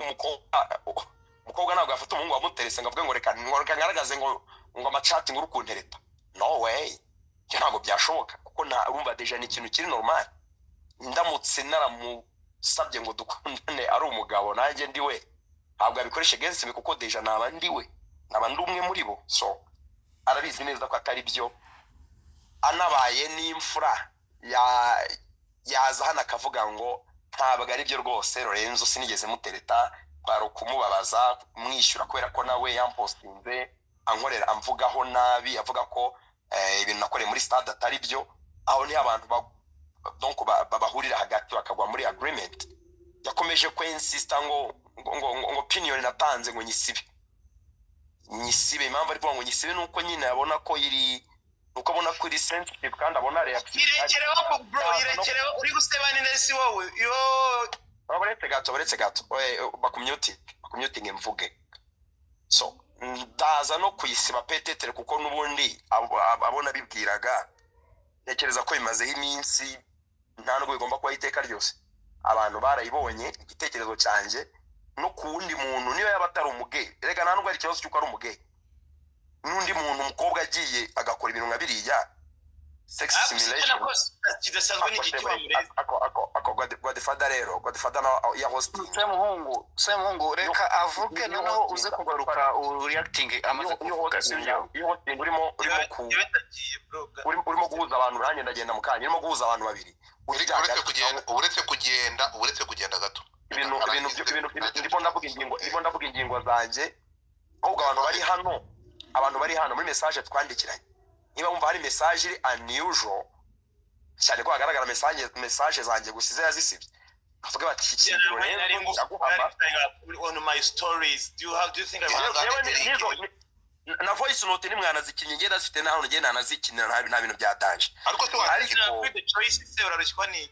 umukobwa ntabwo yafata umuhungu wamuterese ngo avuge ngo reka ngaragaze ngo amachat ngo uri kuntereta. No way, ibyo ntabwo byashoboka, kuko nta urumva déjà ni ikintu kiri normal. Ndamutse naramusabye ngo dukundane ari umugabo nanjye ndi we, ntabwo yabikoresha against me, kuko déjà naba ndi we, naba ndi umwe muri bo. So arabizi neza ko atari byo. Anabaye n'imfura ya yaza hano akavuga ngo ntabwo ari byo rwose, Lorenzo sinigeze mutereta, kwari ukumubabaza, mwishyura kubera ko nawe yampostinze ankorera, amvugaho nabi, avuga ko ibintu nakoreye muri stade atari byo. Aho niho abantu donc bahurira hagati, bakagwa muri agreement. Yakomeje kwinsista ngo opinion natanze ngo nyisibe, nyisibe. Impamvu ari kuvuga ngo nyisibe ni uko nyine abona ko iri, nuko abona ko iri sensitive, kandi abona reaction. Irekereho bro, irekereho, uri guseba ni nesi wowe yo. Baretse gato, baretse gato, bakumyutinge mvuge. So ndaza no kuyisiba peut-être, kuko n'ubundi abo nabibwiraga, ntekereza ko bimazeho iminsi, nta nubwo bigomba kubaho iteka ryose. Abantu barayibonye igitekerezo cyanjye. No ku wundi muntu, niba yaba atari umugay, reka, nta nubwo ari ikibazo cy'uko ari umugay, n'undi muntu, umukobwa agiye agakora ibintu nka biriya, sex simulation Kidasanzwe ni igiki wamureze? Ako Godfather rero, Godfather na ya hosting. Semuhungu, reka avuge, noneho uze kugaruka reacting amaze kuvuga, sibyo? Iyo hosting urimo ku Yabitagiye bro. Urimo guhuza abantu, nanjye ndagenda mu kanya. Urimo guhuza abantu babiri. Eric, uretse kugenda, uretse kugenda gato. Ibintu ndimo ndavuga ingingo zanjye. Ahubwo abantu bari hano muri message twandikiranye, niba wumva hari message iri unusual cyane, ko hagaragara message zanjye gusa, izo yazisibye, bavuga bati iki kintu rero ndaguhama. On my stories, do you think I Yeah. Yewe, na voice note nimwanazikinnye, ngenda zifite naho ngenda nanazikinira, nta bintu bya danger. Ariko se Ariko the choice se urarushywa ni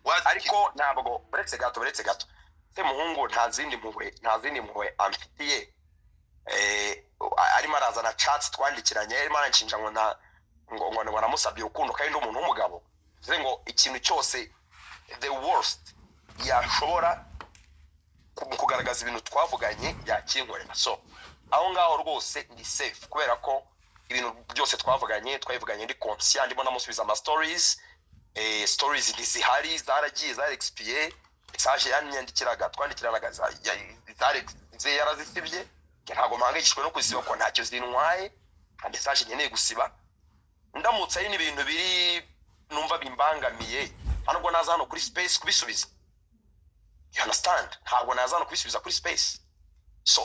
wazikina? Ariko ntabwo, uretse gato, Semuhungu nta zindi mpuhwe amfitiye. Arimo arazana chats twandikiranye, arimo aranshinja ngo nta ngo ngo ngo namusabye urukundo kandi ndi umuntu w'umugabo. Bivuze ngo ikintu cyose, the worst yashobora kugaragaza ibintu twavuganye, yakinkorera. So aho ngaho rwose ndi safe, kubera ko ibintu byose twavuganye, twabivuganye ndi conscient, ndimo namusubiza ama stories. Stories ntizihari, zaragiye, zari expiye. Message yanyandikiraga, twandikiranaga, zari ze yarazisibye. Ntabwo mpangayikishijwe no kuzisiba kuko ntacyo zintwaye, nta message nkeneye gusiba. Ndamutse ari n'ibintu biri numva bimbangamiye, nta nubwo naza hano kuri space kubisubiza, you understand? Ntabwo naza hano kubisubiza kuri space. So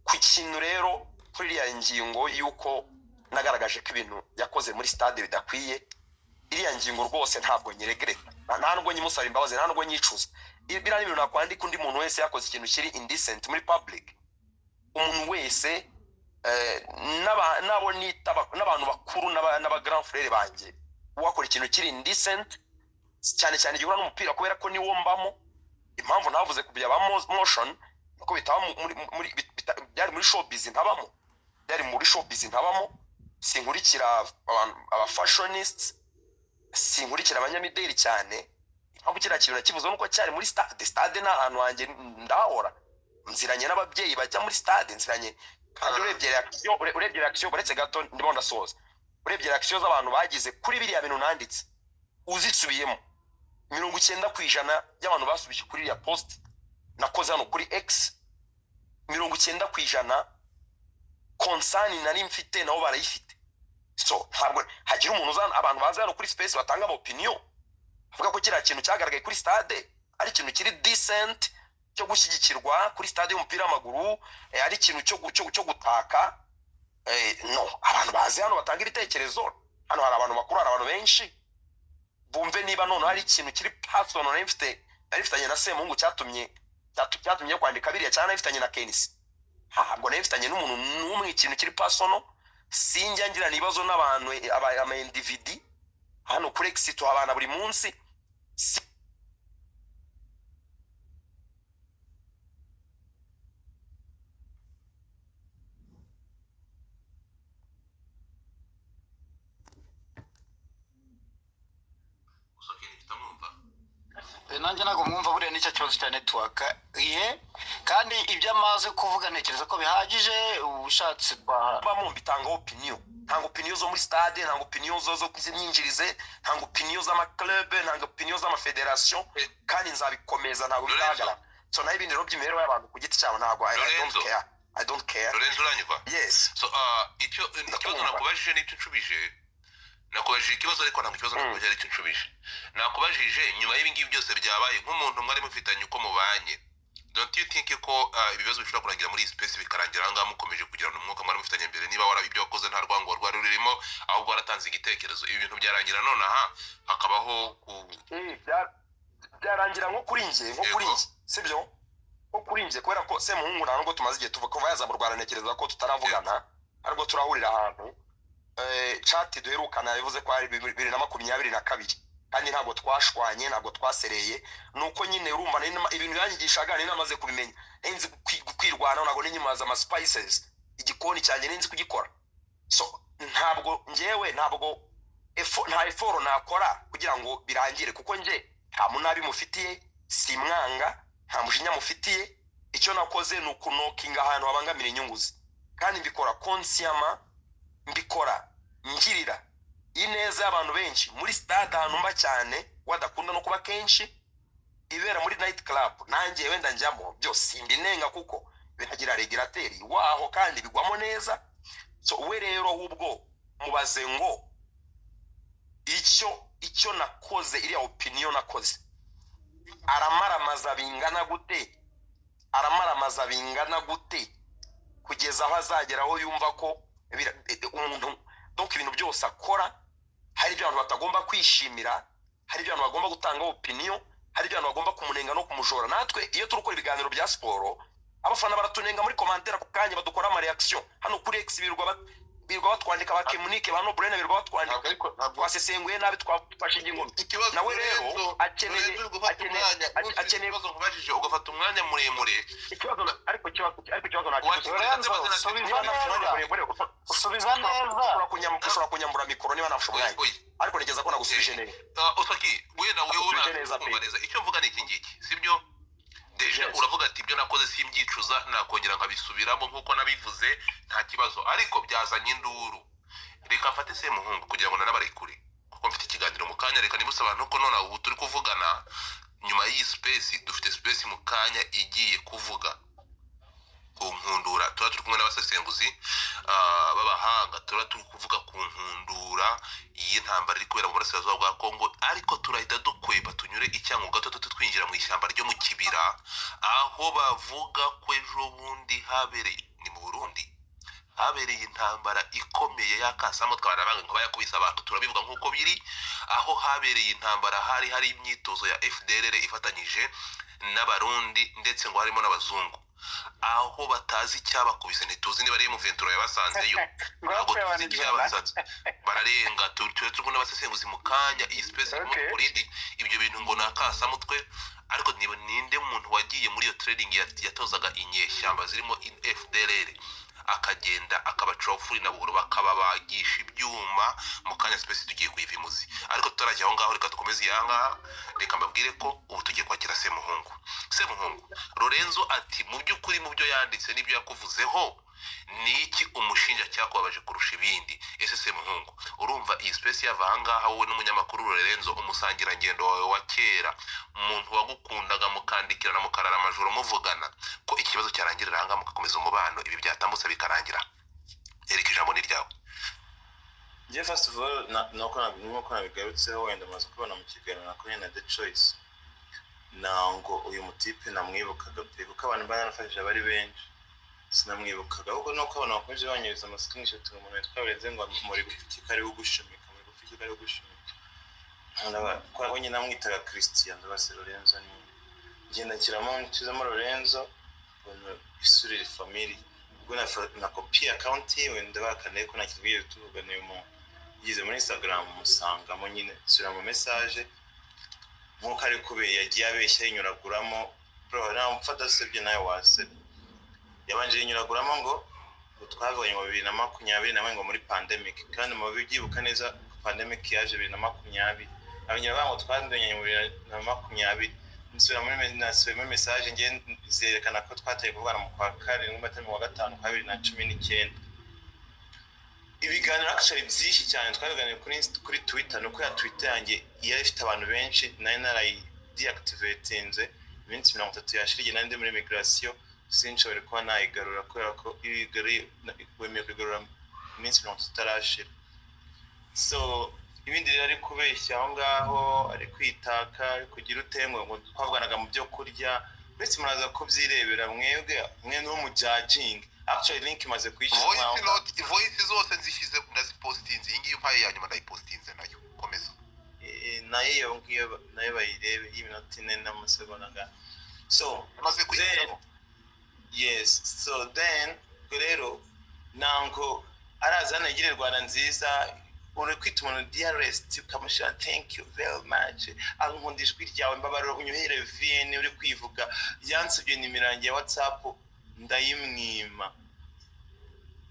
ku kintu rero, kuri iriya ngingo y'uko nagaragaje ko ibintu yakoze muri stade bidakwiye, iriya ngingo rwose ntabwo nyiregreta, nta nubwo nyimusaba imbabazi, nta nubwo nyicuza. Biriya ni ibintu nakwandika undi muntu wese yakoze ikintu kiri indecent muri public. Umuntu wese, n'abo nita n'abantu bakuru, n'aba grand frère banjye, wakora ikintu kiri indecent, cyane cyane gihura n'umupira, kubera ko niwo mbamo. Impamvu ntavuze ku bya ba Moshions nuko bitaba muri byari muri showbiz ntabamo, byari muri showbiz ntabamo. Sinkurikira abantu, aba fashionists, sinkurikira abanyamideli cyane. Impamvu kiriya kintu nakivuze nuko cyari muri stade. Stade ni ahantu hanjye, ndahora nziranye n'ababyeyi bajya muri stade, nziranye. Kandi urebye reaction, uretse gato ndimo ndasoza, urebye reaction z'abantu bagize kuri biriya bintu nanditse, uzisubiyemo, 90% y'abantu basubije kuri iriya post nakoze hano kuri X, 90% concern nari mfite nabo barayifite. So ntabwo hagira umuntu uzana, abantu baza hano kuri space batanga ama opinion bavuga ko kiriya kintu cyagaragaye kuri stade ari ikintu kiri decent cyo gushyigikirwa kuri stade y'umupira w'amaguru, ari ikintu cyo gutaka. No abantu bazi hano batanga ibitekerezo. Hano hari abantu bakuru, hari abantu benshi bumve niba noneho hari ikintu kiri personal nari mfite, nari mfitanye na Semuhungu cyatumye kwandika biriya, cyangwa nari mfitanye na KNC. Ntabwo nari mfitanye n'umuntu n'umwe ikintu kiri personal. Sinjya ngirana ibibazo n'abantu, ama individu. Hano kuri X tuhabana buri munsi. Gusa Ken kitamwumva. Nanjye ntabwo mwumva. Buriya nicyo kibazo cya network ye, kandi ibyo amaze kuvuga ntekereza ko bihagije. Ubushatse twa Bamo mbitanga opinion. Ntanga opinion zo muri stade, ntanga opinion zo z'imyinjirize, ntanga opinion z'amaclub, ntanga opinion z'amafederation, kandi nzabikomeza, ntabwo Lorenzo. bizahagarara. So naho ibindi rero by'imibereho y'abantu ku giti cyabo, ntabwo I don't Lorenzo. care, I don't care. Lorenzo, uranyumva? Yes. So icyo ikibazo Ndakumva. nakubajije n'icyo nshubije. Nakubajije ikibazo, ariko ntabwo ikibazo nakubajije aricyo nshubije. Nakubajije nyuma y'ibi ngibi byose byabaye, nk'umuntu mwari mufitanye uko mubanye, don't you think ko ibibazo bishobora kurangira muri iyi space, bikarangira aha ngaha, mukomeje kugirana umwuka mwari mufitanye mbere? Niba wara ibyo wakoze nta rwango rwari rurimo, ahubwo waratanze igitekerezo, ibi bintu byarangira nonaha hakabaho ku Byarangira nko kuri njye, sibyo? Nko kuri njye, kubera ko Semuhungu nta nubwo tumaze igihe tuva, kuva yaza mu Rwanda ntekereza ko tutaravugana, aribwo turahurira ahantu. Chat duherukana yavuze ko ari 2022, kandi ntabwo twashwanye, ntabwo twasereye. Nuko nyine urumva ibintu yanyigishaga nari namaze kubimenya, nari nzi kwirwanaho, ntabwo ninyimaza ama spices, igikoni cyanjye nari nzi kugikora. So ntabwo njyewe, ntabwo nta effort nakora kugira ngo birangire, kuko njye nta munabi mufitiye, simwanga, nta mujinya mufitiye. Icyo nakoze ni ukunokinga ahantu habangamira inyungu ze, kandi mbikora consciemment, mbikora ngirira ineza y'abantu benshi muri stade, ahantu mba cyane, wadakunda no kuba kenshi ibera muri night club, nanjye wenda njyamo, byose simbinenga kuko binagira régulateur waho kandi bigwamo neza. So we rero ahubwo mubaze ngo Icyo nakoze, iriya opinion nakoze, aramaramaza bingana gute, aramaramaza bingana gute, kugeza aho azagera aho yumva ko umuntu, donc ibintu byose akora, hari ibyo abantu batagomba kwishimira, hari ibyo abantu bagomba gutanga opinion, hari ibyo abantu bagomba kumunenga no kumujora. Natwe iyo turi gukora ibiganiro bya siporo, abafana baratunenga muri commentaire, ako kanya badukora ama reaction hano kuri X, birirwa batwandika, ba Kemunike, ba Nobrene, birirwa batwandika. Ntabwo, ariko ntabwo Twasesenguye nabi, twafashe ingingo mbi. Ikibazo, Nawe rero Lorenzo, akeneye Lorenzo, uri gufata umwanya ntusubize ikibazo nkubajije, ugafata umwanya muremure. Ikibazo, ariko ikibazo ntakigusubiza. Lorenzo, Wakigusubiza. subiza Niba nafashe umwanya neza. muremure, Subiza neza. ushobora kunyambura mikoro niba nafashe umwanya, Oya. ariko ntekereza ko nagusubije neza. Osaki, wenda wewe Nagusubije neza pe. urakumva neza. Icyo mvuga ni iki ngiki, sibyo? Déjà Yes. uravuga ati ibyo nakoze simbyicuza, nakongera nkabisubiramo nk'uko nabivuze, nta kibazo, ariko byazanye induru. Reka mfate Semuhungu kugira ngo nanabarekure, kuko mfite ikiganiro mu kanya. Reka nibutse abantu ko none ubu turi kuvugana, nyuma y'iyi space dufite space mu kanya igiye kuvuga ku nkundura. Tuba turi kumwe n'abasesenguzi b'abahanga, tuba turi kuvuga ku nkundura y'intambara iri kubera mu burasirazuba bwa Kongo, ariko turahita dukwepa tunyure icyango gato, tuti twinjira mu ishyamba ryo mu Kibira, aho bavuga ko ejo bundi habereye, ni mu Burundi, habereye intambara ikomeye y'akasamutwe, abantu banga ngo bayakubise abantu. Turabivuga nk'uko biri. Aho habereye intambara, hari hari imyitozo ya FDLR ifatanyije n'Abarundi, ndetse ngo harimo n'abazungu, aho batazi icyabakubise. Ntituzi niba ari M23 yabasanzeyo. Ngo Ntabwo bapfuye tuzi abantu 100. icyabasanze, bararenga. Turi kumwe n'abasesenguzi mu kanya. Iyi space irimo kurindi ibyo bintu ngo ni akasamutwe, ariko niba ninde muntu wagiye muri iyo training yatozaga inyeshyamba zirimo FDLR, akagenda akabacura bufuni na buhoro, bakababagisha ibyuma? Mu kanya space tugiye kuyiva imuzi, ariko tutarajya aho ngaho, reka dukomeze iya ngaha. Reka mbabwire ko ubu tugiye kwakira Semuhungu. Semuhungu, Lorenzo ati mu by'ukuri mu byo yanditse n'ibyo yakuvuzeho, ni iki umushinja cyakubabaje kurusha ibindi? Ese Semuhungu, urumva iyi space yava ahangaha, wowe n'umunyamakuru Lorenzo, umusangirangendo wawe wa kera, umuntu wagukundaga, mukandikirana, mukarara amajoro muvugana, ko ikibazo cyarangirira ahangaha mugakomeza umubano, ibi byatambutse bikarangira? Erika, ijambo ni ryawe. Njye, first of all, nuko nabigarutseho, wenda maze kubona mu kiganiro nakoranye na The Choice, ntango uyu mutipe namwibukaga pe, kuko abantu mba narafashije bari benshi, sinamwibukaga. Ahubwo nuko abantu bakomeje banyereza ama screenshot, ngo umuntu witwa Lorenzo ngo muri gupfa iki kariho gushumika, muri gupfa iki kariho gushumika. Kwa nyine namwitaga Christian, ndabase Lorenzo ni ngenda nshyiramo, nshyizemo Lorenzo, mbona isura iri familiar. Ubwo na kopi account yiwe, ndabakaniye ko ntakibwiye tuvugana uyu muntu. Ngeze muri Instagram musangamo nyine, nsubira mu message nk'uko ari kubeye yagiye abeshya yinyuraguramo. Bro, nta mupfa adasebye, nawe wasebye. Yabanje yinyuraguramo ngo twavuganye mu 2021, ngo muri pandemic, kandi mu bibyibuka neza pandemic yaje 2020. Abanyarwanda bavuga ngo twamenyanye mu 2020. Nsubira muri nasubiye muri message nge, zerekana ko twataye kuvugana mu kwa karindwi, atari mu wa gatanu kwa 2019. Ibiganiro actually byinshi cyane twabiganiriye kuri Twitter. Nuko ya Twitter yanjye yari ifite abantu benshi, nari narayi deactivatinze iminsi 30 yashira, igihe nari ndi muri migration, sinshobore kuba nayigarura, kubera ko iyo uyigaruye wemewe kuyigarura iminsi 30 itarashira. So ibindi rero ari kubeshya aho ngaho, ari kwitaka, ari kugira ute, ngo twavuganaga mu byo kurya. Uretse muraza kubyirebera mwebwe, mwe no mu judging. Actually link imaze kuyishyira Voice aho ngaho. note, voice zose nzishyize, ndazipostinze. Iyi ngiyi umpaye ya nyuma ndayipostinze nayo. Komeza. Nayo iyo ngiyo nayo bayirebe y'iminota 4 n'amasegonda angana. So Amaze then kuyishyiraho. Yes, so then ubwo rero ntabwo araza hano yigire Rwanda nziza. Uri kwita umuntu dearest, ukamushyira "Thank you very much, nkunda ijwi ryawe, mbabarira unyohere VN." Uri kwivuga yansabye nimero yanjye ya WhatsApp, ndayimwima.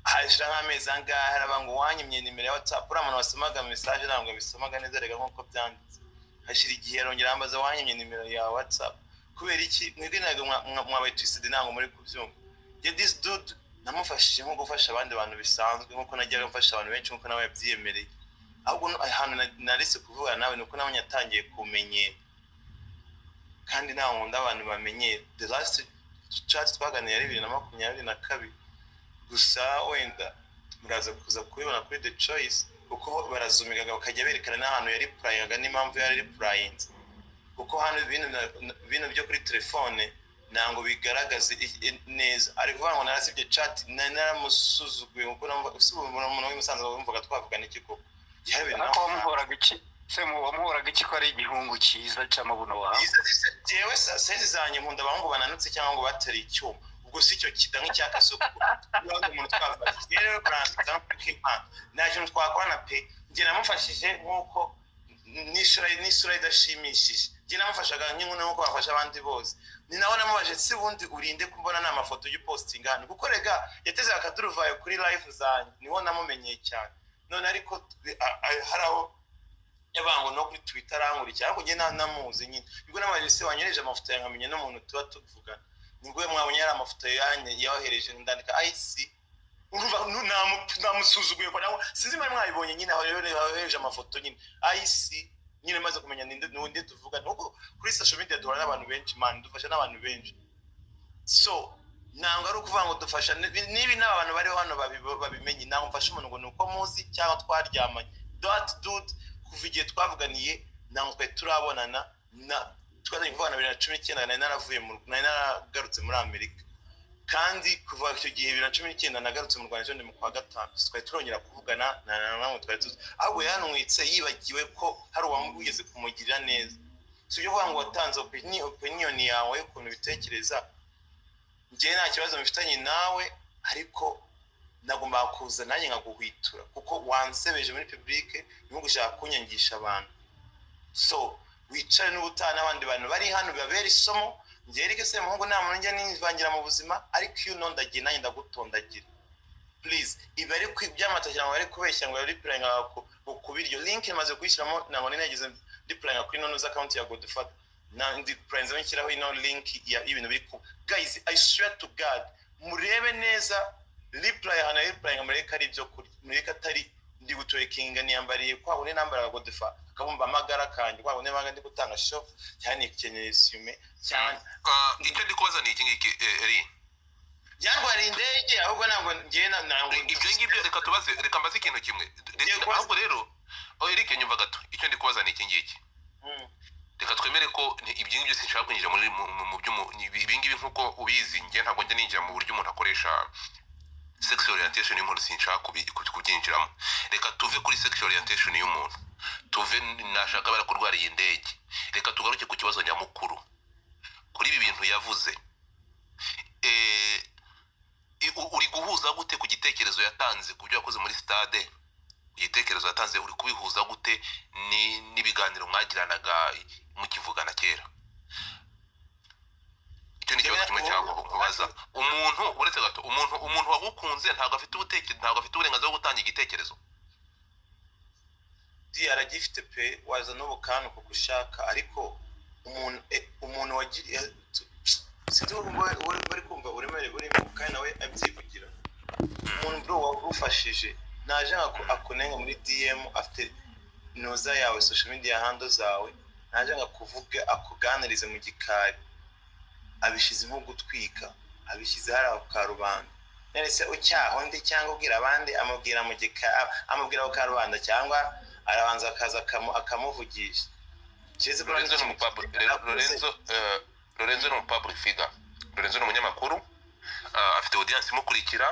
Hashira nk'amezi angahe, araba ngo wanyimye nimero ya WhatsApp. Uriya muntu wasomaga message ntabwo abisomaga neza rega nk'uko byanditse. Hashira igihe arongera ambaza wanyimye nimero ya WhatsApp kubera iki? Mwebwe ntabwo mwabaye twisted, ntabwo muri kubyumva. Njye this dude namufashije nko gufasha abandi bantu bisanzwe, nkuko najyaga mfasha abantu benshi, nkuko nawe yabyiyemereye. Ahubwo ahantu naretse kuvugana nawe ni uko nawe yatangiye kumenyera, kandi nta nkunda abantu bamenyera. The last chat twaganiriye ari 2022. Gusa wenda muraza kuza kubibona kuri The Choice. Kuko barazumigaga, bakajya berekana n'ahantu yari replyingaga n'impamvu yari replyinze, kuko hano bino byo kuri telefone ntabwo bigaragaza neza. Ari kuvuga ngo narasibye chat, nari naramusuzuguye, kuko si umuntu w'i Musanze wumvaga twavugana iki koko? Gihari. Ariko wamuhoraga iki se? Wamuhoraga iki ko ari igihungu cyiza cy'amabuno wawe? Jewe size zanjye, nkunda abahungu bananutse cyangwa ngo bateriye icyuma. Ubwo si icyo kida nk'icya Kasuku urabona umuntu twavuga. Rero kurangiza no kwimana, nta kintu twakorana pe. Njye namufashije nk'uko n'isura idashimishije, njye namufashaga nk'inkuru nk'uko bafasha abandi bose. Ni nawe namubaje si ubundi urinde kumbona nta mafoto y'upostinga hano, kuko rega yateze akaduruvayo kuri live zanjye, niho namumenyeye cyane. None ariko hari aho yabango no kuri Twitter arankurikira, ariko njye namuzi nyine. Nibwo namubaje se wanyohereje amafoto yawe nkamenya n'umuntu tuba tuvugana. Nibwo mwabonye yari amafoto yanjye yohereje, ndandika ayisi. Urumva namusuzuguye ko nawe sinzi mwari mwabibonye nyine aho yohereje amafoto nyine ayisi nyine, maze kumenya ninde n'undi tuvugana, kuko kuri social media duhura n'abantu benshi man, dufasha n'abantu benshi. So ntabwo ari ukuvuga ngo dufasha niba n'aba bantu bariho hano babimenye, ntabwo mfasha umuntu ngo ni uko muzi cyangwa twaryamanye. That dude, kuva igihe twavuganiye ntabwo twari turabonana. Na twatangiye kuvugana 2019, nari naravuye mu nari naragarutse muri Amerika, kandi kuva icyo gihe 2019 nagarutse mu Rwanda ejo mu kwa gatanu, twari turongera kuvugana na namwe twari tuzi. Ahubwo yanwitse yibagiwe ko hari uwamugeze kumugirira neza. Si ibyo kuvuga ngo watanze opinion yawe ukuntu ubitekereza, njyewe nta kibazo mfitanye nawe, ariko nagombaga kuza nanjye nkaguhwitura kuko wansebeje muri public, niho gushaka kunyangisha abantu. So wicare n'ubutaha n'abandi bantu bari hano bibabera isomo. Njyewe Eric Semuhungu nta muntu njya nivangira mu buzima, ariko iyo unondagiye nanjye ndagutondagira. Please, ibi ari byamata ngo bari kubeshya ngo yari replyinga ku biryo. Link imaze kuyishyiramo, ntabwo nari nageze replyinga kuri nonuza account ya Godfather na ndi replyinze nshyiraho ino link y'ibintu biri ku. Guys, I swear to God, murebe neza reply ahantu ya replyinga, murebe ko ari ibyo kurya, murebe ko atari ndi gutwerkinga niyambariye kwa wundi nambaraga Godfather akabumba amagara kanjye, kwa wundi nabaga ndi gutanga show cyane, nikenyeye isume cyane. Ah, icyo ndi kubaza ni iki ngiki, Eri. Byantwariye indege, ahubwo ntabwo ngewe ntabwo Ibyo ngibyo reka tubaze, reka mbaze ikintu kimwe. Ngiye kubaza- Ahubwo rero, oh, Eric, nyumva gato, icyo ndi kubaza ni iki ngiki. Reka twemere ko ibyo ngibyo sinshaka kwinjira muri mu ibi ngibi. Nk'uko ubizi, njye ntabwo njya ninjira mu buryo umuntu akoresha sexual orientation y'umuntu, sinshaka kubyinjiramo. Reka tuve kuri sexual orientation y'umuntu, tuve nashaka barakurwariye indege. Reka tugaruke ku kibazo nyamukuru kuri ibi bintu yavuze. Uri guhuza gute ku gitekerezo yatanze ku byo yakoze muri stade? Ku gitekerezo yatanze, uri kubihuza gute n'ibiganiro mwagiranaga mukivugana kera? Icyo ni ikibazo kimwe cyangwa kubaza umuntu. Uretse gato, umuntu wagukunze ntabwo afite uburenganzira bwo gutanga igitekerezo? Di aragifite pe, waza n'ubukanu kuko ushaka, ariko umuntu wagiriye, sinzi ko bari kumva uburemere burimo, kandi nawe abyivugira. Umuntu bro wagufashije naje ngo akunenga muri DM, afite noza yawe, social media handle zawe, naje ngo akuvuge, akuganirize mu gikari, abishyize nko gutwika, abishyize hariya ku karubanda. None se ucyaha undi cyangwa ubwira abandi, amubwira mu gikari, amubwira ku karubanda, cyangwa arabanza akaza akamuvugisha? Keretse ko Lorenzo ni Lorenzo ni umupublic figure. Lorenzo ni umunyamakuru, afite audience imukurikira.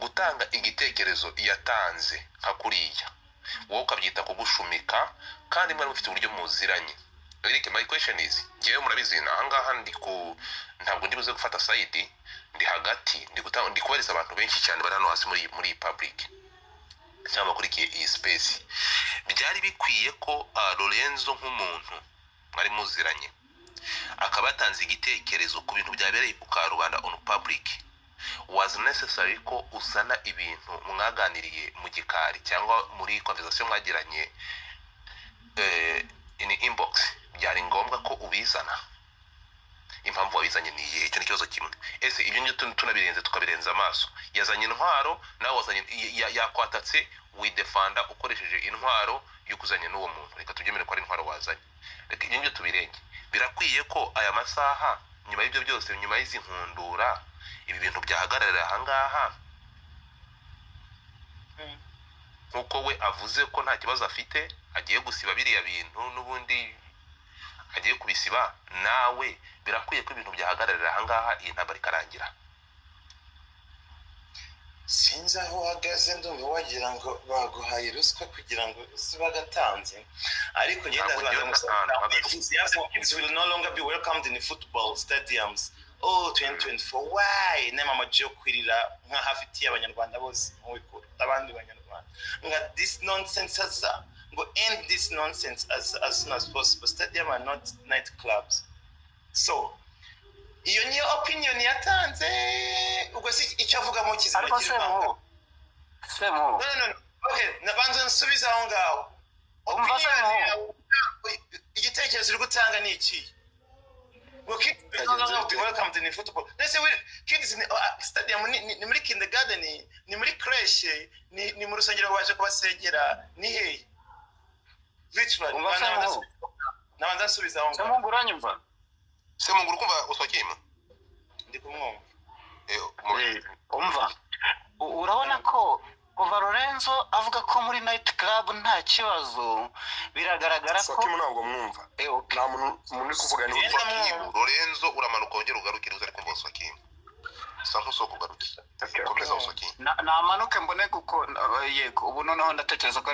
Gutanga igitekerezo yatanze nka kuriya, wowe ukabyita kugushumika, kandi mwari mufite uburyo muziranye. Eric, my question is, njyewe murabizi ahangaha ndi ku ntabwo ndi buze gufata side, ndi hagati, ndi gutanga, ndi kubariza abantu benshi cyane bari hano hasi muri iyi public cyangwa bakurikiye iyi space. Byari bikwiye ko Lorenzo nk'umuntu mwari muziranye akaba yatanze igitekerezo ku bintu byabereye ku karubanda on public, was necessary ko uzana ibintu mwaganiriye mu gikari cyangwa muri conversation mwagiranye in inbox? Byari ngombwa ko ubizana? Impamvu wabizanye ni iyihe? Icyo ni ikibazo kimwe. Ese ibyo ngibyo tunabirenze, tukabirenza amaso, yazanye intwaro, nawe wazanye yakwatatse, widefanda ukoresheje intwaro yo kuzanye n'uwo muntu. Reka tubyemere ko ari intwaro wazanye, reka ibyo ngibyo tubirenge. Birakwiye ko aya masaha, nyuma y'ibyo byose, nyuma y'izi nkundura, ibi bintu byahagararira ahangaha? Nk'uko we avuze ko nta kibazo afite, agiye gusiba biriya bintu, n'ubundi agiye kubisiba, nawe birakwiye ko ibintu byahagararira ahangaha, iyi ntambara ikarangira. Sinzi aho uhagaze, ndumva wagira ngo baguhaye ruswa kugira ngo uze bagatanze, ariko ngenda. Ntabwo ngewe ahantu hagaze. Yavuze ngo kids will no longer be welcomed in football stadiums. Oh, 2024, why? Nema amaji yo kwirira nk'aho afitiye Abanyarwanda bose nk'ubikuru abandi Banyarwanda, nga this nonsense aza ngo end this nonsense as soon as possible. Stadium are not night clubs. So iyo niyo opinion yatanze. Ubwo si icyo avugamo kizima Ariko kirimo. Semuhu, Semuhu. No. Okay, nabanza nsubize aho ngaho. Umva. Opinion Semuhu. yawe, igitekerezo uri gutanga ni iki? Ngo kids will no longer be welcomed in football. Nese we kids ni stadium ni muri kindergarten, ni muri crèche, ni mu rusengero baje kubasengera, ni hehe? Literally. Umva. Semuhu. Nabanza nsubize aho ngaho. Semuhungu, uranyumva? Semungu, uri kumva Uswakimu? Ndi kumwumva. Umva, urabona ko kuva Lorenzo avuga ko muri night club nta kibazo, biragaragara ko Sakimu, ntabwo mwumva. Okay. Nta muntu, umuntu uri kuvuga ni Ngenda Uswakimu. mwumva. Lorenzo, uramanuka wongere ugarukire, uze ari kumva Uswakimu. Sa nk'usohoka ugaruke. Komeza, Uswakimu. Namanuke mbone kuko yego, ubu noneho ndatekereza ko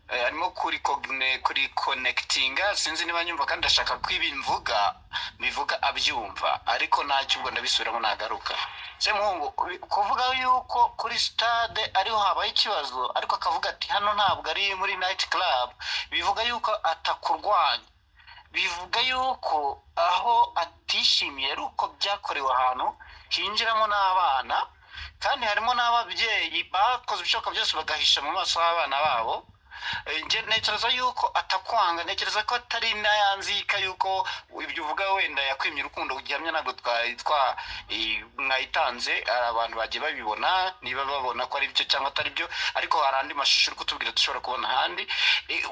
arimo kuri connectinga. Sinzi niba nyumva, kandi ndashaka ko ibi mvuga bivuga abyumva, ariko ntacyo, ubwo ndabisubiramo nagaruka. Semuhungu, kuvuga yuko kuri stade ariho habaye ikibazo, ariko akavuga ati hano ntabwo ari muri night club, bivuga yuko atakurwanya, bivuga yuko aho atishimiye ari uko byakorewe ahantu hinjiramo n'abana, kandi harimo n'ababyeyi bakoze ibishoboka byose bagahisha mu maso h'abana babo. Njye ntekereza yuko atakwanga, ntekereza ko atari n'ayanzika yuko ibyo uvuga wenda yakwimye urukundo. Gihamya ntabwo twari twa mwayitanze, hari abantu bagiye babibona, niba babona ko ari byo cyangwa atari byo, ariko hari andi mashusho uri kutubwira dushobora kubona ahandi.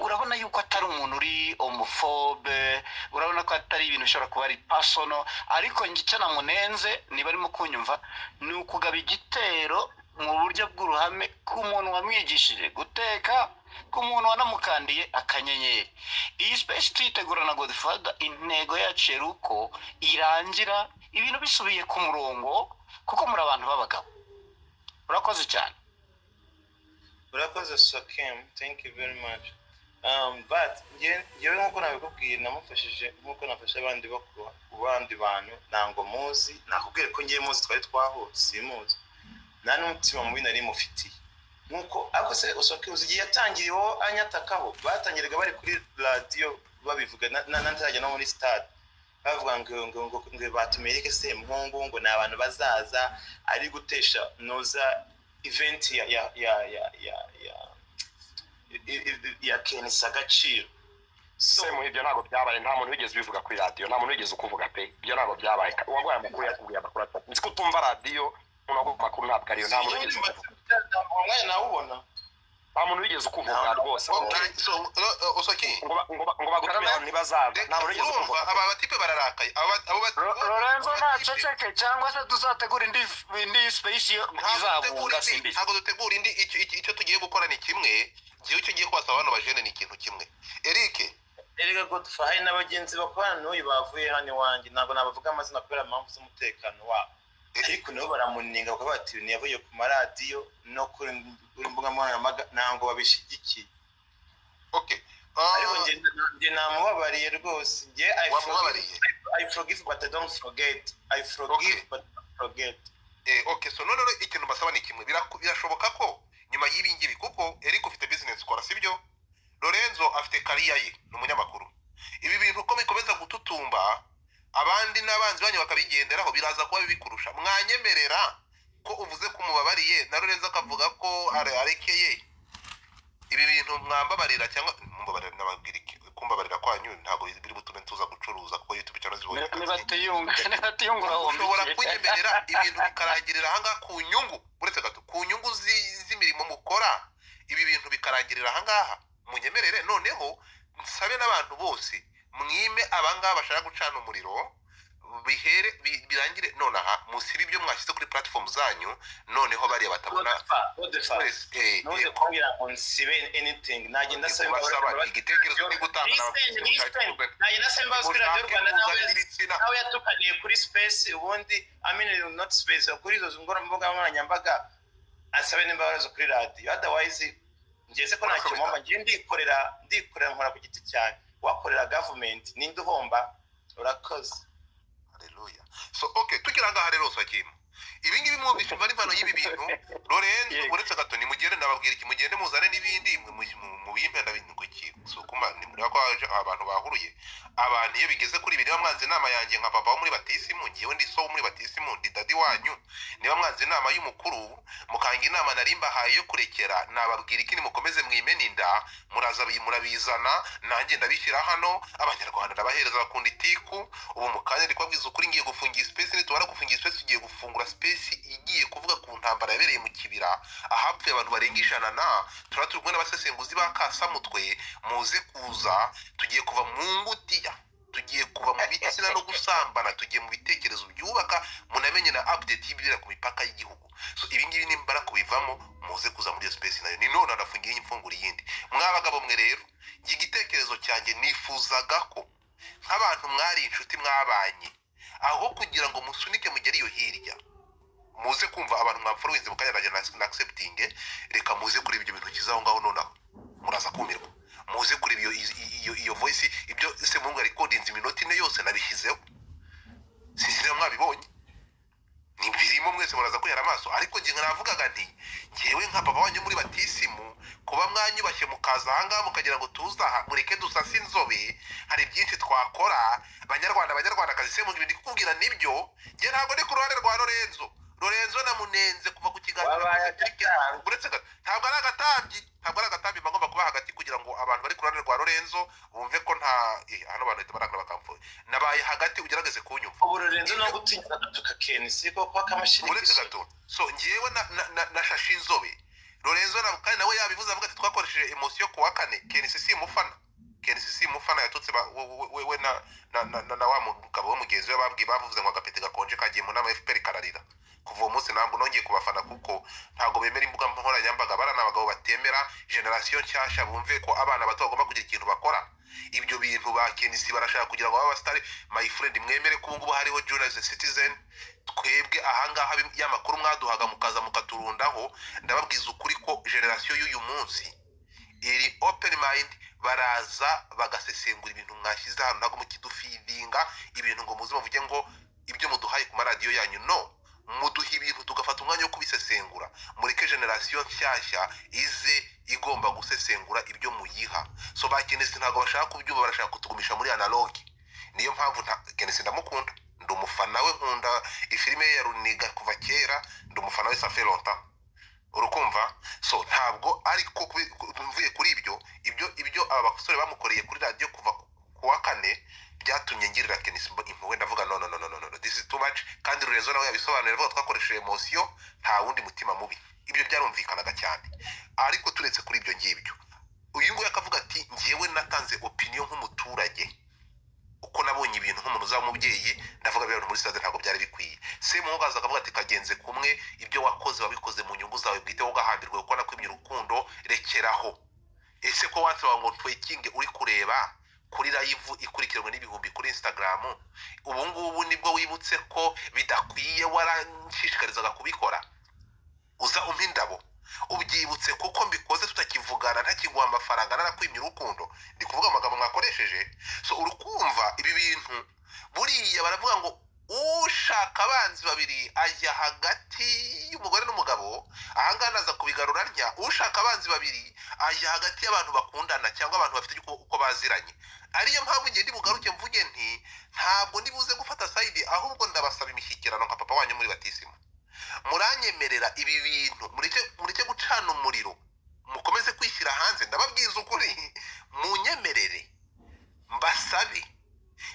Urabona yuko atari umuntu uri homophobe, urabona ko atari ibintu bishobora kuba ari personal. Ariko njye icyo namunenze, niba arimo kunyumva, ni ukugaba igitero mu buryo bw'uruhame ku muntu wamwigishije guteka, ku muntu wanamukandiye akanyenyeri. Iyi space tuyitegura na Godfather, intego yacu yari uko irangira ibintu bisubiye ku murongo, kuko muri abantu b'abagabo. Urakoze cyane. Urakoze, Sokem, thank you very much. But njyewe nk'uko nabikubwiye, namufashije nk'uko nafashe abandi bo ku bandi bantu. Ntabwo muzi, nakubwiye ko ngiye muzi, twari twahuye, simuzi, nta n'umutima mubi nari mufitiye. Nk'uko ariko se Usoke, uzi igihe yatangiriyeho anyatakaho? Batangiraga bari kuri radiyo babivuga, ntarajya no muri stade, bavuga ngo batumiye Eric Semuhungu, ngo ni abantu bazaza ari gutesha noza event ya KNC agaciro. So Semu, ibyo ntabwo byabaye. Nta muntu wigeze ubivuga kuri radiyo, nta muntu wigeze ukuvuga pe. Ibyo ntabwo byabaye. Uwaguhaye amakuru yakubwiye amakuru atatu. Nzi ko utumva radiyo. Umuntu waguha amakuru ntabwo ariyo. Nta muntu wigeze ukuvuga. Uwo mwanya nawubona. Nta muntu wigeze ukuvuga rwose. Okay, so Uswaki. Ngo bagutumire abantu ntibazaza, nta muntu wigeze Urumva ukuvuga. Aba batipe bararakaye. Lorenzo aba batipe- naceceke, cyangwa se tuzategura indi space yo Ntabwo dutegura izabunga. indi. Simbizi. Ntabwo dutegura indi. Icyo tugiye gukora ni kimwe. Ngewe icyo ngiye kubasaba bano bajene ni ikintu kimwe, Eric. Erega Godfa, hari na bagenzi bakorana n'uyu bavuye hano iwanjye, ntabwo nabavuga amazina kubera impamvu z'umutekano wabo, ariko nabo baramuninga, bakavuga bati ibintu yavuye ku maradiyo no kuri mbuga nkoranyambaga ntabwo babishyigikiye. Okay. Ariko njye namubabariye rwose. Njye I forgive, Wamubabariye? I forgive but I don't forget. I forgive Okay. but I don't forget. Okay, so none rero ikintu mbasaba ni kimwe. Birashoboka ko nyuma y'ibi ngibi, kuko Eric ufite business ukora, sibyo? Lorenzo afite career ye, ni umunyamakuru. Ibi bintu uko bikomeza gututumba, abandi n'abanzi banyu bakabigenderaho, biraza kuba bibi kurusha. Mwanyemerera ko uvuze ko umubabariye, na Lorenzo akavuga ko arekeye ibi bintu, mwambabarira cyangwa mumbabarira? Nababwira iki? Kumbabarira kwanyu ntabwo biri butume tuza gucuruza, kuko YouTube channel zibonye akazi. Nibatiyungura Ushobora wumva. kunyemerera ibintu bikarangirira ahangaha ku nyungu, uretse gato, ku nyungu z'imirimo mukora, ibi bintu bikarangirira ahangaha? Munyemerere noneho nsabe n'abantu bose mwime abangaba bashaka gucana umuriro. Bihere birangire nonaha, musibe ibyo mwashyize kuri platform zanyu, noneho bariya batabona. Godfa, Wese, ntuze kumbwira ngo nsibe anything. Nagenda asaba kubasaba imbabazi. Igitekerezo ndi gutanga. Listen, listen. Nagenda asaba imbabazi kuri Radiyo Mushake Rwanda nawe muzane n'ibitsina. Nawe yatukaniye kuri space ubundi, I mean, not space, kuri izo mbuga nkoranyambaga, asabe n'imbabazi kuri radiyo. Otherwise ngeze ko ntacyo mpomba. Ngiye ndikorera, ndikorera, nkora ku giti cyanjye. Wakorera government, ninde uhomba? Urakoze. Haleluya. So okay, tugira ngaha rero, Sakimu, ibi ngibi mwumvishe imva n'imvano y'ibi bintu. Lorenzo, Yego. uretse gato, nimugende, ndababwira iki, mugende muzane n'ibindi mubimpe. Ngo iki sukuma nimureba ko haje abantu bahuruye. Abantu iyo bigeze kuri ibi, niba mwanze inama yanjye nka papa wo muri batisimu, ngewe ndi so wo muri batisimu, ndi daddy wanyu, niba mwanze inama y'umukuru, mukanga inama nari mbahaye yo kurekera, nababwira iki? Nimukomeze mwimena inda, muraza murabizana, nanjye ndabishyira hano. Abanyarwanda ndabahereza, bakunda itiku. Ubu mu kanya ndi kubabwiza ukuri, ngiye gufungira space. Nitumara gufungira space, tugiye gufungura space igiye kuvuga ku ntambara yabereye mu Kibira, ahapfuye abantu barenga 100, na turaba turi kumwe n'abasesenguzi ba kasamutwe. Muze kuza, tugiye kuva mu ngutiya, tugiye kuva mu bitsina no gusambana, tugiye mu bitekerezo byubaka, munamenye na update y'ibibera ku mipaka y'igihugu. So ibi ngibi nimbara kubivamo, muze kuza muri iyo space nayo ni none ndafungiye, imfungura iyindi. Mwabagabo mwe rero, njye igitekerezo cyanjye, nifuzaga ko nk'abantu mwari inshuti, mwabanye, aho kugira ngo musunike mugere iyo hirya, muze kumva abantu mwamfollowinze mu kanya na accepting. Reka muze kureba ibyo bintu kiza aho ngaho nonaho, muraza kumirwa. Muze kureba iyo voice, ibyo Semuhungu yarecordinze iminota 4 yose nabishyizeho. Sinzi niba mwabibonye, ntibirimo, mwese muraza kwihera amaso. Ariko njye navugaga nti njyewe nka papa wanyu muri batisimu, kuba mwanyubashye mukaza ahangaha, mukagira ngo tuze aha, mureke dusase inzobe, hari byinshi twakora. Banyarwanda, banyarwandakazi, se mu ndi kukubwira nibyo, njye ntabwo ndi ku ruhande rwa Lorenzo. Lorenzo namunenze kuva ku kiganiro Wabaye nakoze kuri agatambyi. Uretse gato, ntabwo ari agatambyi, ntabwo ari agatambyi. Mba ngomba kuba hagati kugira ngo abantu bari ku ruhande rwa Lorenzo bumve ko nta hano abantu bahita barakara bakamfuye. Nabaye hagati, ugerageze kunyumva. Ubu Lorenzo no gutinya agatuka Kenisi koko akamashini. Uretse gato. So ngewe na shashe inzobe Lorenzo na kandi nawe yabivuze, avuga ati twakoresheje émotion ku wa kane. Kenisi si mufana, Kenisi si mufana. Yatutse we na wa mugabo we mugenzi we, babwiye, bavuze ngo agapeti gakonje kagiye mu nama ya FPR kararira. Kuva uwo munsi ntabwo nongeye kubafana, kuko ntabwo bemera imbuga nkoranyambaga. Bara ni abagabo batemera génération nshyashya, bumve ko abana bato bagomba kugira ikintu bakora. Ibyo bintu ba Kenisi barashaka kugira ngo babe abasitari. My friend, mwemere ko ubu ngubu hariho journalist citizen. Twebwe ahangaha ya makuru mwaduhaga, mukaza mukaturundaho, ndababwiza ukuri ko génération y'uyu munsi iri open mind, baraza bagasesengura ibintu mwashyize hano. Ntabwo mukidufeedinga ibintu ngo muze muvuge ngo ibyo muduhaye ku maradiyo yanyu. No muduha ibintu tugafata umwanya wo kubisesengura. Mureke génération nshyashya ize igomba gusesengura ibyo muyiha. So ba Kenesi ntabwo bashaka kubyumva, barashaka kutugumisha muri analogue. Niyo mpamvu nta Kenesi ndamukunda, ndi umufana we, nkunda ifilime ye ya Runiga kuva kera, ndi umufana we, ça fait longtemps, urukumva. So ntabwo ariko mvuye kuri ibyo aba basore bamukoreye kuri radiyo kuva ku wa kane, byatumye ngirira Kenisi impuhwe. Ndavuga no, no, no, no, no, no, this is too much. Kandi Lorenzo nawe yabisobanuye, avuga twakoresheje émotion, nta wundi mutima mubi. Ibyo byarumvikanaga cyane. Ariko turetse kuri ibyo ngibyo, uyu nguyu akavuga ati ngewe natanze opinion nk'umuturage, uko nabonye ibintu nk'umuntu uzaba umubyeyi, ndavuga biriya bintu muri stade ntabwo byari bikwiye. Semuhungu aza akavuga ati kagenze kumwe, ibyo wakoze wabikoze mu nyungu zawe bwite, wowe ugahambirwa kuko nakwimye urukundo, rekeraho. Ese ko wansaba ngo ntwekinge uri kureba kuri live ikurikiranwe n'ibihumbi kuri Instagram, ubu ngubu nibwo wibutse ko bidakwiye? Waranshishikarizaga kubikora, uza umpa indabo, ubyibutse kuko mbikoze tutakivugana, ntakiguha amafaranga, narakwimye urukundo. Ndi kuvuga amagambo mwakoresheje. So urukumva ibi bintu, buriya baravuga ngo ushaka abanzi babiri ajya hagati y'umugore n'umugabo. Ahangaha naza kubigarura ntya: ushaka abanzi babiri ajya hagati y'abantu bakundana cyangwa abantu bafite uko baziranye. Ariyo mpamvu ngenda bugaruke mvuge nti ntabwo ndibuze gufata side, ahubwo ndabasaba imishyikirano nka papa wanyu muri batisimu. Muranyemerera ibi bintu mureke gucana umuriro, mukomeze kwishyira hanze. Ndababwiza ukuri, munyemerere mbasabe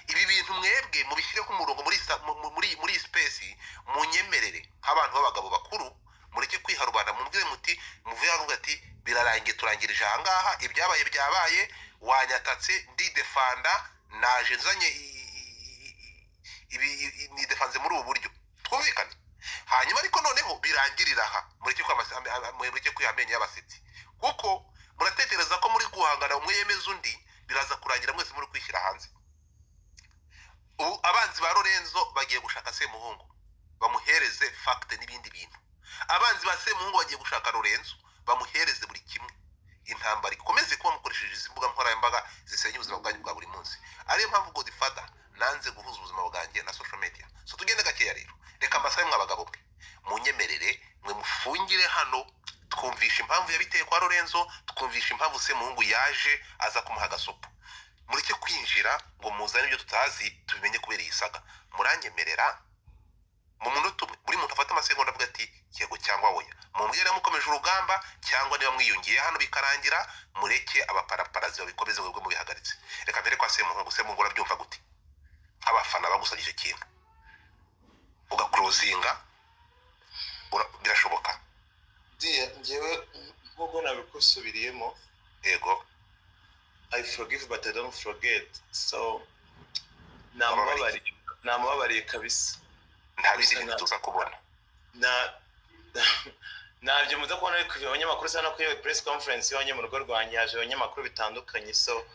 ibi bintu, mwebwe mubishyire ku murongo muri iyi space. Munyemerere nk'abantu b'abagabo bakuru, mureke kwiha rubanda, mumbwire muti muvuye aho ati birarangiye, turangirije ahangaha, ibyabaye byabaye, wanyatatse ndidefanda, naje nzanye Ibi nidefanze muri ubu buryo, twumvikane. Hanyuma ariko noneho birangirira aha, mureke kwiha amenyo y'abasetsi, kuko muratekereza ko muri guhangana, umwe yemeza undi, biraza kurangira mwese muri kwishyira hanze. Ubu abanzi ba Lorenzo bagiye gushaka Semuhungu bamuhereze fact n'ibindi bintu, abanzi ba Semuhungu bagiye gushaka Lorenzo bamuhereze buri kimwe. Intambara ikomeze kuba mukoresheje izi mbuga nkoranyambaga zisenya ubuzima bwanyu bwa buri munsi. Ariyo mpamvu, Godfather, nanze guhuza ubuzima bwanjye na social media. So tugende gakeya rero. Reka mbasabe, mwa bagabo mwe, munyemerere mwe mufungire hano. Twumvisha impamvu yabiteye kwa Lorenzo, twumvisha impamvu Semuhungu yaje aza kumuha agasopo. Mureke kwinjira ngo muzane ibyo tutazi, tubimenye kubera iyi saga. Muranyemerera mu munota umwe buri muntu afata amasegonda avuga ati yego cyangwa oya, mumbwire mukomeje urugamba cyangwa niba mwiyungiye hano bikarangira. Mureke abaparaparazi babikomeze, mwebwe mubihagaritse. Reka mbere kwa Semuhungu. Semuhungu, urabyumva gute nk'abafana bagusabye icyo kintu ugaclosinga? Birashoboka? Diya, njyewe nk'uko nabikusubiriyemo, I forgive but I don't forget, so namubabariye, namubabariye kabisa. Nta bindi bintu tuza kubona? Na ntabyo muza kubona, ariko abanyamakuru usa no kuri press conference iwanjye mu rugo rwanjye haje abanyamakuru bitandukanye, so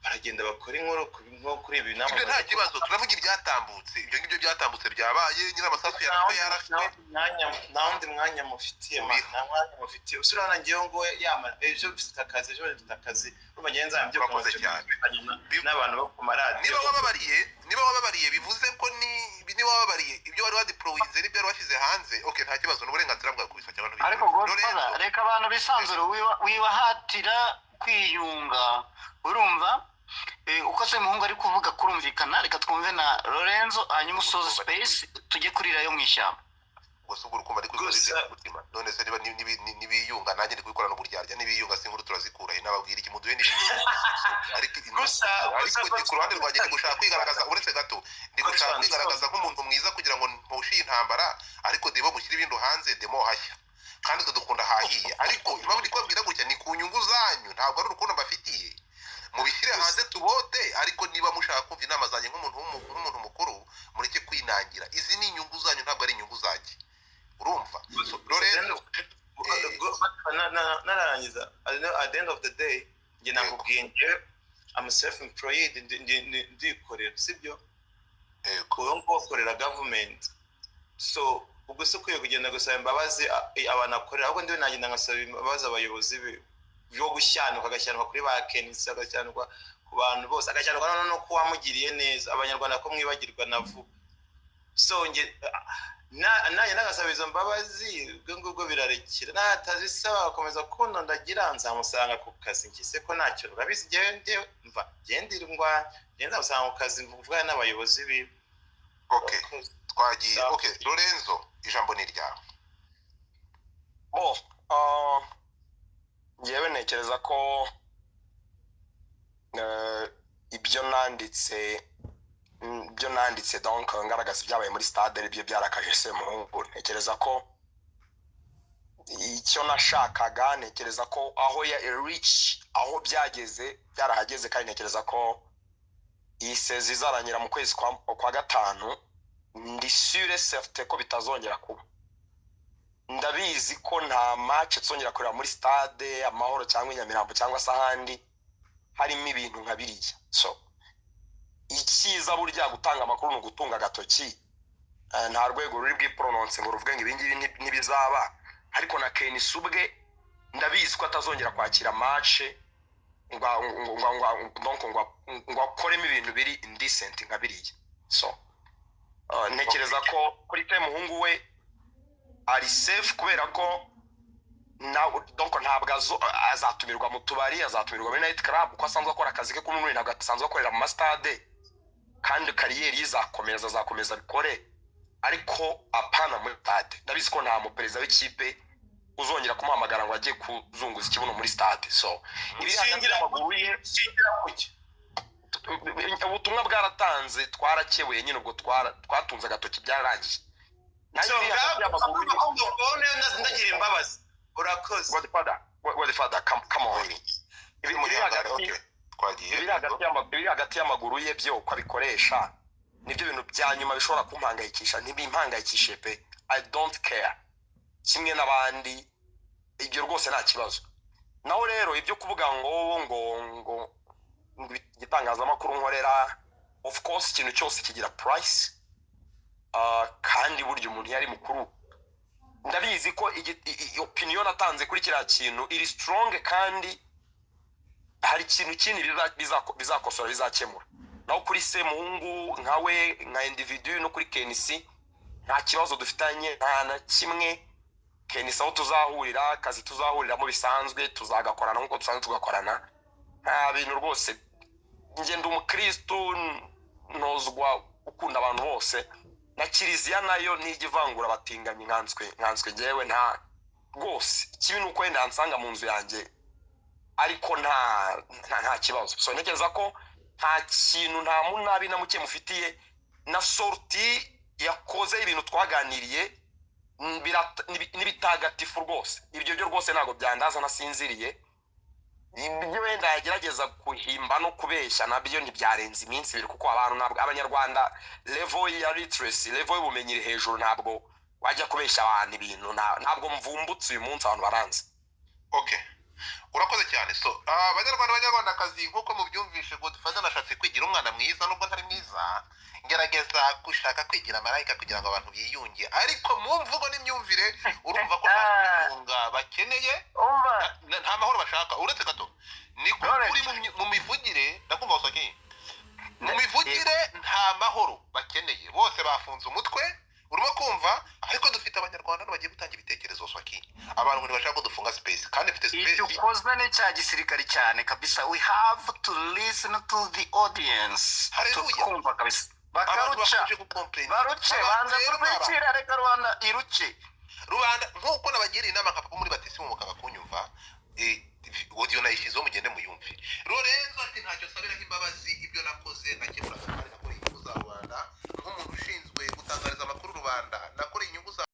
baragenda bakora inkuru nko kuri ibi. Ibyo nta kibazo, turavuga ibyatambutse. Ibyo ngibyo byatambutse byabaye nyine, amasasu yarashwe, yarashwe. Nta wundi mwanya mufitiye, nta mwanya mufitiye. Usura ngewe ngo yama ejo mfite akazi, ejo mfite akazi, urumva ngewe nzambyuka Urakoze cyane. n'abantu bo ku maradiyo. Niba wababariye, bivuze ko ni niba wababariye ibyo wari wadeployinze n'ibyo wari washyize hanze, okay, nta kibazo, ni uburenganzira bwawe kubisa cyangwa ntubifate. Ariko Godfather, reka abantu bisanzure, wibahatira kwiyunga. Urumva, uko Semuhungu ari kuvuga kurumvikana. Reka twumve na Lorenzo, hanyuma usoze space, tujye kurira yo mu ishyamba. Gusa ubwo urukumva ari kubikora bivuye ku mutima. None se niba nibiyunga, nanjye ndi kubikorana uburyarya, nibiyunga si inkuru turazikura he? Nababwira iki? Muduhe n'ibiyunga, ariko Gusa ariko ndi ku ruhande rwanjye, ndi gushaka kwigaragaza, uretse gato, ndi gushaka kwigaragaza nk'umuntu mwiza kugira ngo mpushe iyi ntambara. Ariko demo mushyire ibintu hanze, demo hashya, kandi twe dukunda hahiye. Ariko impamvu ndi kubabwira gutya ni ku nyungu zanyu, ntabwo ari urukundo mbafitiye. Mubishyire hanze tubote. Ariko niba mushaka kumva inama zanjye nk'umuntu mukuru, mureke kwinangira. Izi ni inyungu zanyu, ntabwo ari inyungu zanjye, urumva? So, Lorenzo. Narangiza, at the end of the day, njye nakubwiye, njyewe am self employed, ndikorera, sibyo? Uwo nguwo akorera government, so ubwo si ukwiye kugenda gusaba imbabazi abantu akorera, ahubwo ndiwe nagenda ngasaba imbabazi abayobozi be yo gushyanuka, agashyanuka kuri ba Kenisi, agashyanuka ku bantu bose, agashyanuka noneho no ku wamugiriye neza. Abanyarwanda ko mwibagirwa na vuba. So nge nanjye nagasaba izo mbabazi, ubwo ngubwo birarekera. Natazisaba agakomeza kunondagira, nzamusanga ku kazi. Ngise ko ntacyo urabizi, njyewe njyewe mva ngende ndwa njye nzamusanga ku kazi, mvugane n'abayobozi biwe. Okay, twagiye. Okay, Lorenzo, ijambo ni iryawe. Bo, njyewe ntekereza ko ibyo nanditse, donc ngaragaza ibyabaye muri stade, aribyo byarakaje Semuhungu. Ntekereza ko icyo nashakaga, ntekereza ko aho ya reach, aho byageze, byarahageze. Kandi ntekereza ko iyi saison izarangira mu kwezi kwa gatanu, ndi sûr certain ko bitazongera kuba. Ndabizi ko nta match tuzongera kureba muri Stade Amahoro cyangwa i Nyamirambo cyangwa se ahandi harimo ibintu nka biriya. So icyiza burya gutanga amakuru ni ugutunga agatoki. Nta rwego ruri bwiporononse ngo ruvuge ngo ibingibi ntibizaba, ariko na Kenisi ubwe ndabizi ko atazongera kwakira match ngo donc ngo akoremo ibintu biri indecent nka biriya. So ntekereza ko kuri Semuhungu we ari safe, kubera ko na donc ntabwo azatumirwa mu tubari, azatumirwa muri night club kuko asanzwe akora akazi ke k'umuntu, ntabwo asanzwe akorera mu masitade. Kandi carrière ye izakomeza, azakomeza abikore, ariko apana muri stade. Ndabizi ko nta muperezida w'ikipe uzongera kumuhamagara ngo ajye kuzunguza ikibuno muri stade. So ibiri hagati y'amaguru ye, Ushingira kuki? Ubutumwa bwaratanze, twarakebuye nyine, ubwo twatunze agatoki, byararangiye. Nayo So ibiri hagati y'amaguru ye ndagira imbabazi, urakoze. Godfather, Godfather, come on. Ibi hagati Okay. Twagiye. Ibiri hagati y'amaguru ye byo uko abikoresha nibyo bintu bya nyuma bishobora kumpangayikisha. Ntibimpangayikishe pe, I don't care, kimwe n'abandi, ibyo rwose nta kibazo. Naho rero ibyo kuvuga ngo igitangazamakuru nkorera, of course ikintu cyose kigira price. Kandi burya umuntu iyo ari mukuru, ndabizi ko opinion natanze kuri kiriya kintu iri strong, kandi hari ikintu kindi bizakosora, bizakemura. Naho kuri Semuhungu nkawe nka individu no kuri KNC, nta kibazo dufitanye, nta na kimwe. KNC aho tuzahurira, akazi tuzahuriramo bisanzwe tuzagakorana nk'uko dusanzwe tugakorana, nta bintu rwose. Njye ndi umukristu, ntozwa ukunda abantu bose, na kiliziya nayo ntijya ivangura abatinganyi, nkanswe njyewe nta rwose. Ikibi ni uko wenda yansanga mu nzu yanjye, ariko nta kibazo. So ntekereza ko nta kintu, nta munabi na muke mufitiye, na sortie yakoze, ibintu twaganiriye n'ibitagatifu rwose. Ibyo byo rwose ntabwo byandaza nasinziriye. Ibyo wenda yagerageza guhimba no kubeshya nabyo ntibyarenza iminsi 2, kuko abantu, ntabwo abanyarwanda, level ya literacy, level y'ubumenyi iri hejuru. Ntabwo wajya kubeshya abantu ibintu. Ntabwo mvumbutse uyu munsi, abantu baranzi. Okay, urakoze cyane. So abanyarwanda, banyarwandakazi, nk'uko mubyumvishe, Godfather nashatse kwigira umwana mwiza nubwo ntari mwiza, ngerageza gushaka kwigira marayika kugira ngo abantu biyunge, ariko mu mvugo n'imyumvire urumva ko nta kwiyunga bakeneye. Umva. Nta mahoro bashaka. Uretse gato, niko Lawrence. kuri mu mivugire, ndakumva Wasake, mu mivugire nta mahoro bakeneye, bose bafunze umutwe, urimo kumva? Ariko dufite abanyarwanda hano bagiye gutanga ibitekerezo. Swaki, abantu ngo ntibashaka ko dufunga space, kandi mfite space. Ibyo ukozwe n'icya gisirikare cyane kabisa. We have to listen to the audience. Hallelujah. Tukumva kabisa. Abantu Bakaruca. bakomeje gukomplain. Baruce. Abantu Banza rero kurwikira, reka rubanda iruce. Rubanda, nk'uko nabagiriye inama nka papa muri batisimu mukanga kunyumva.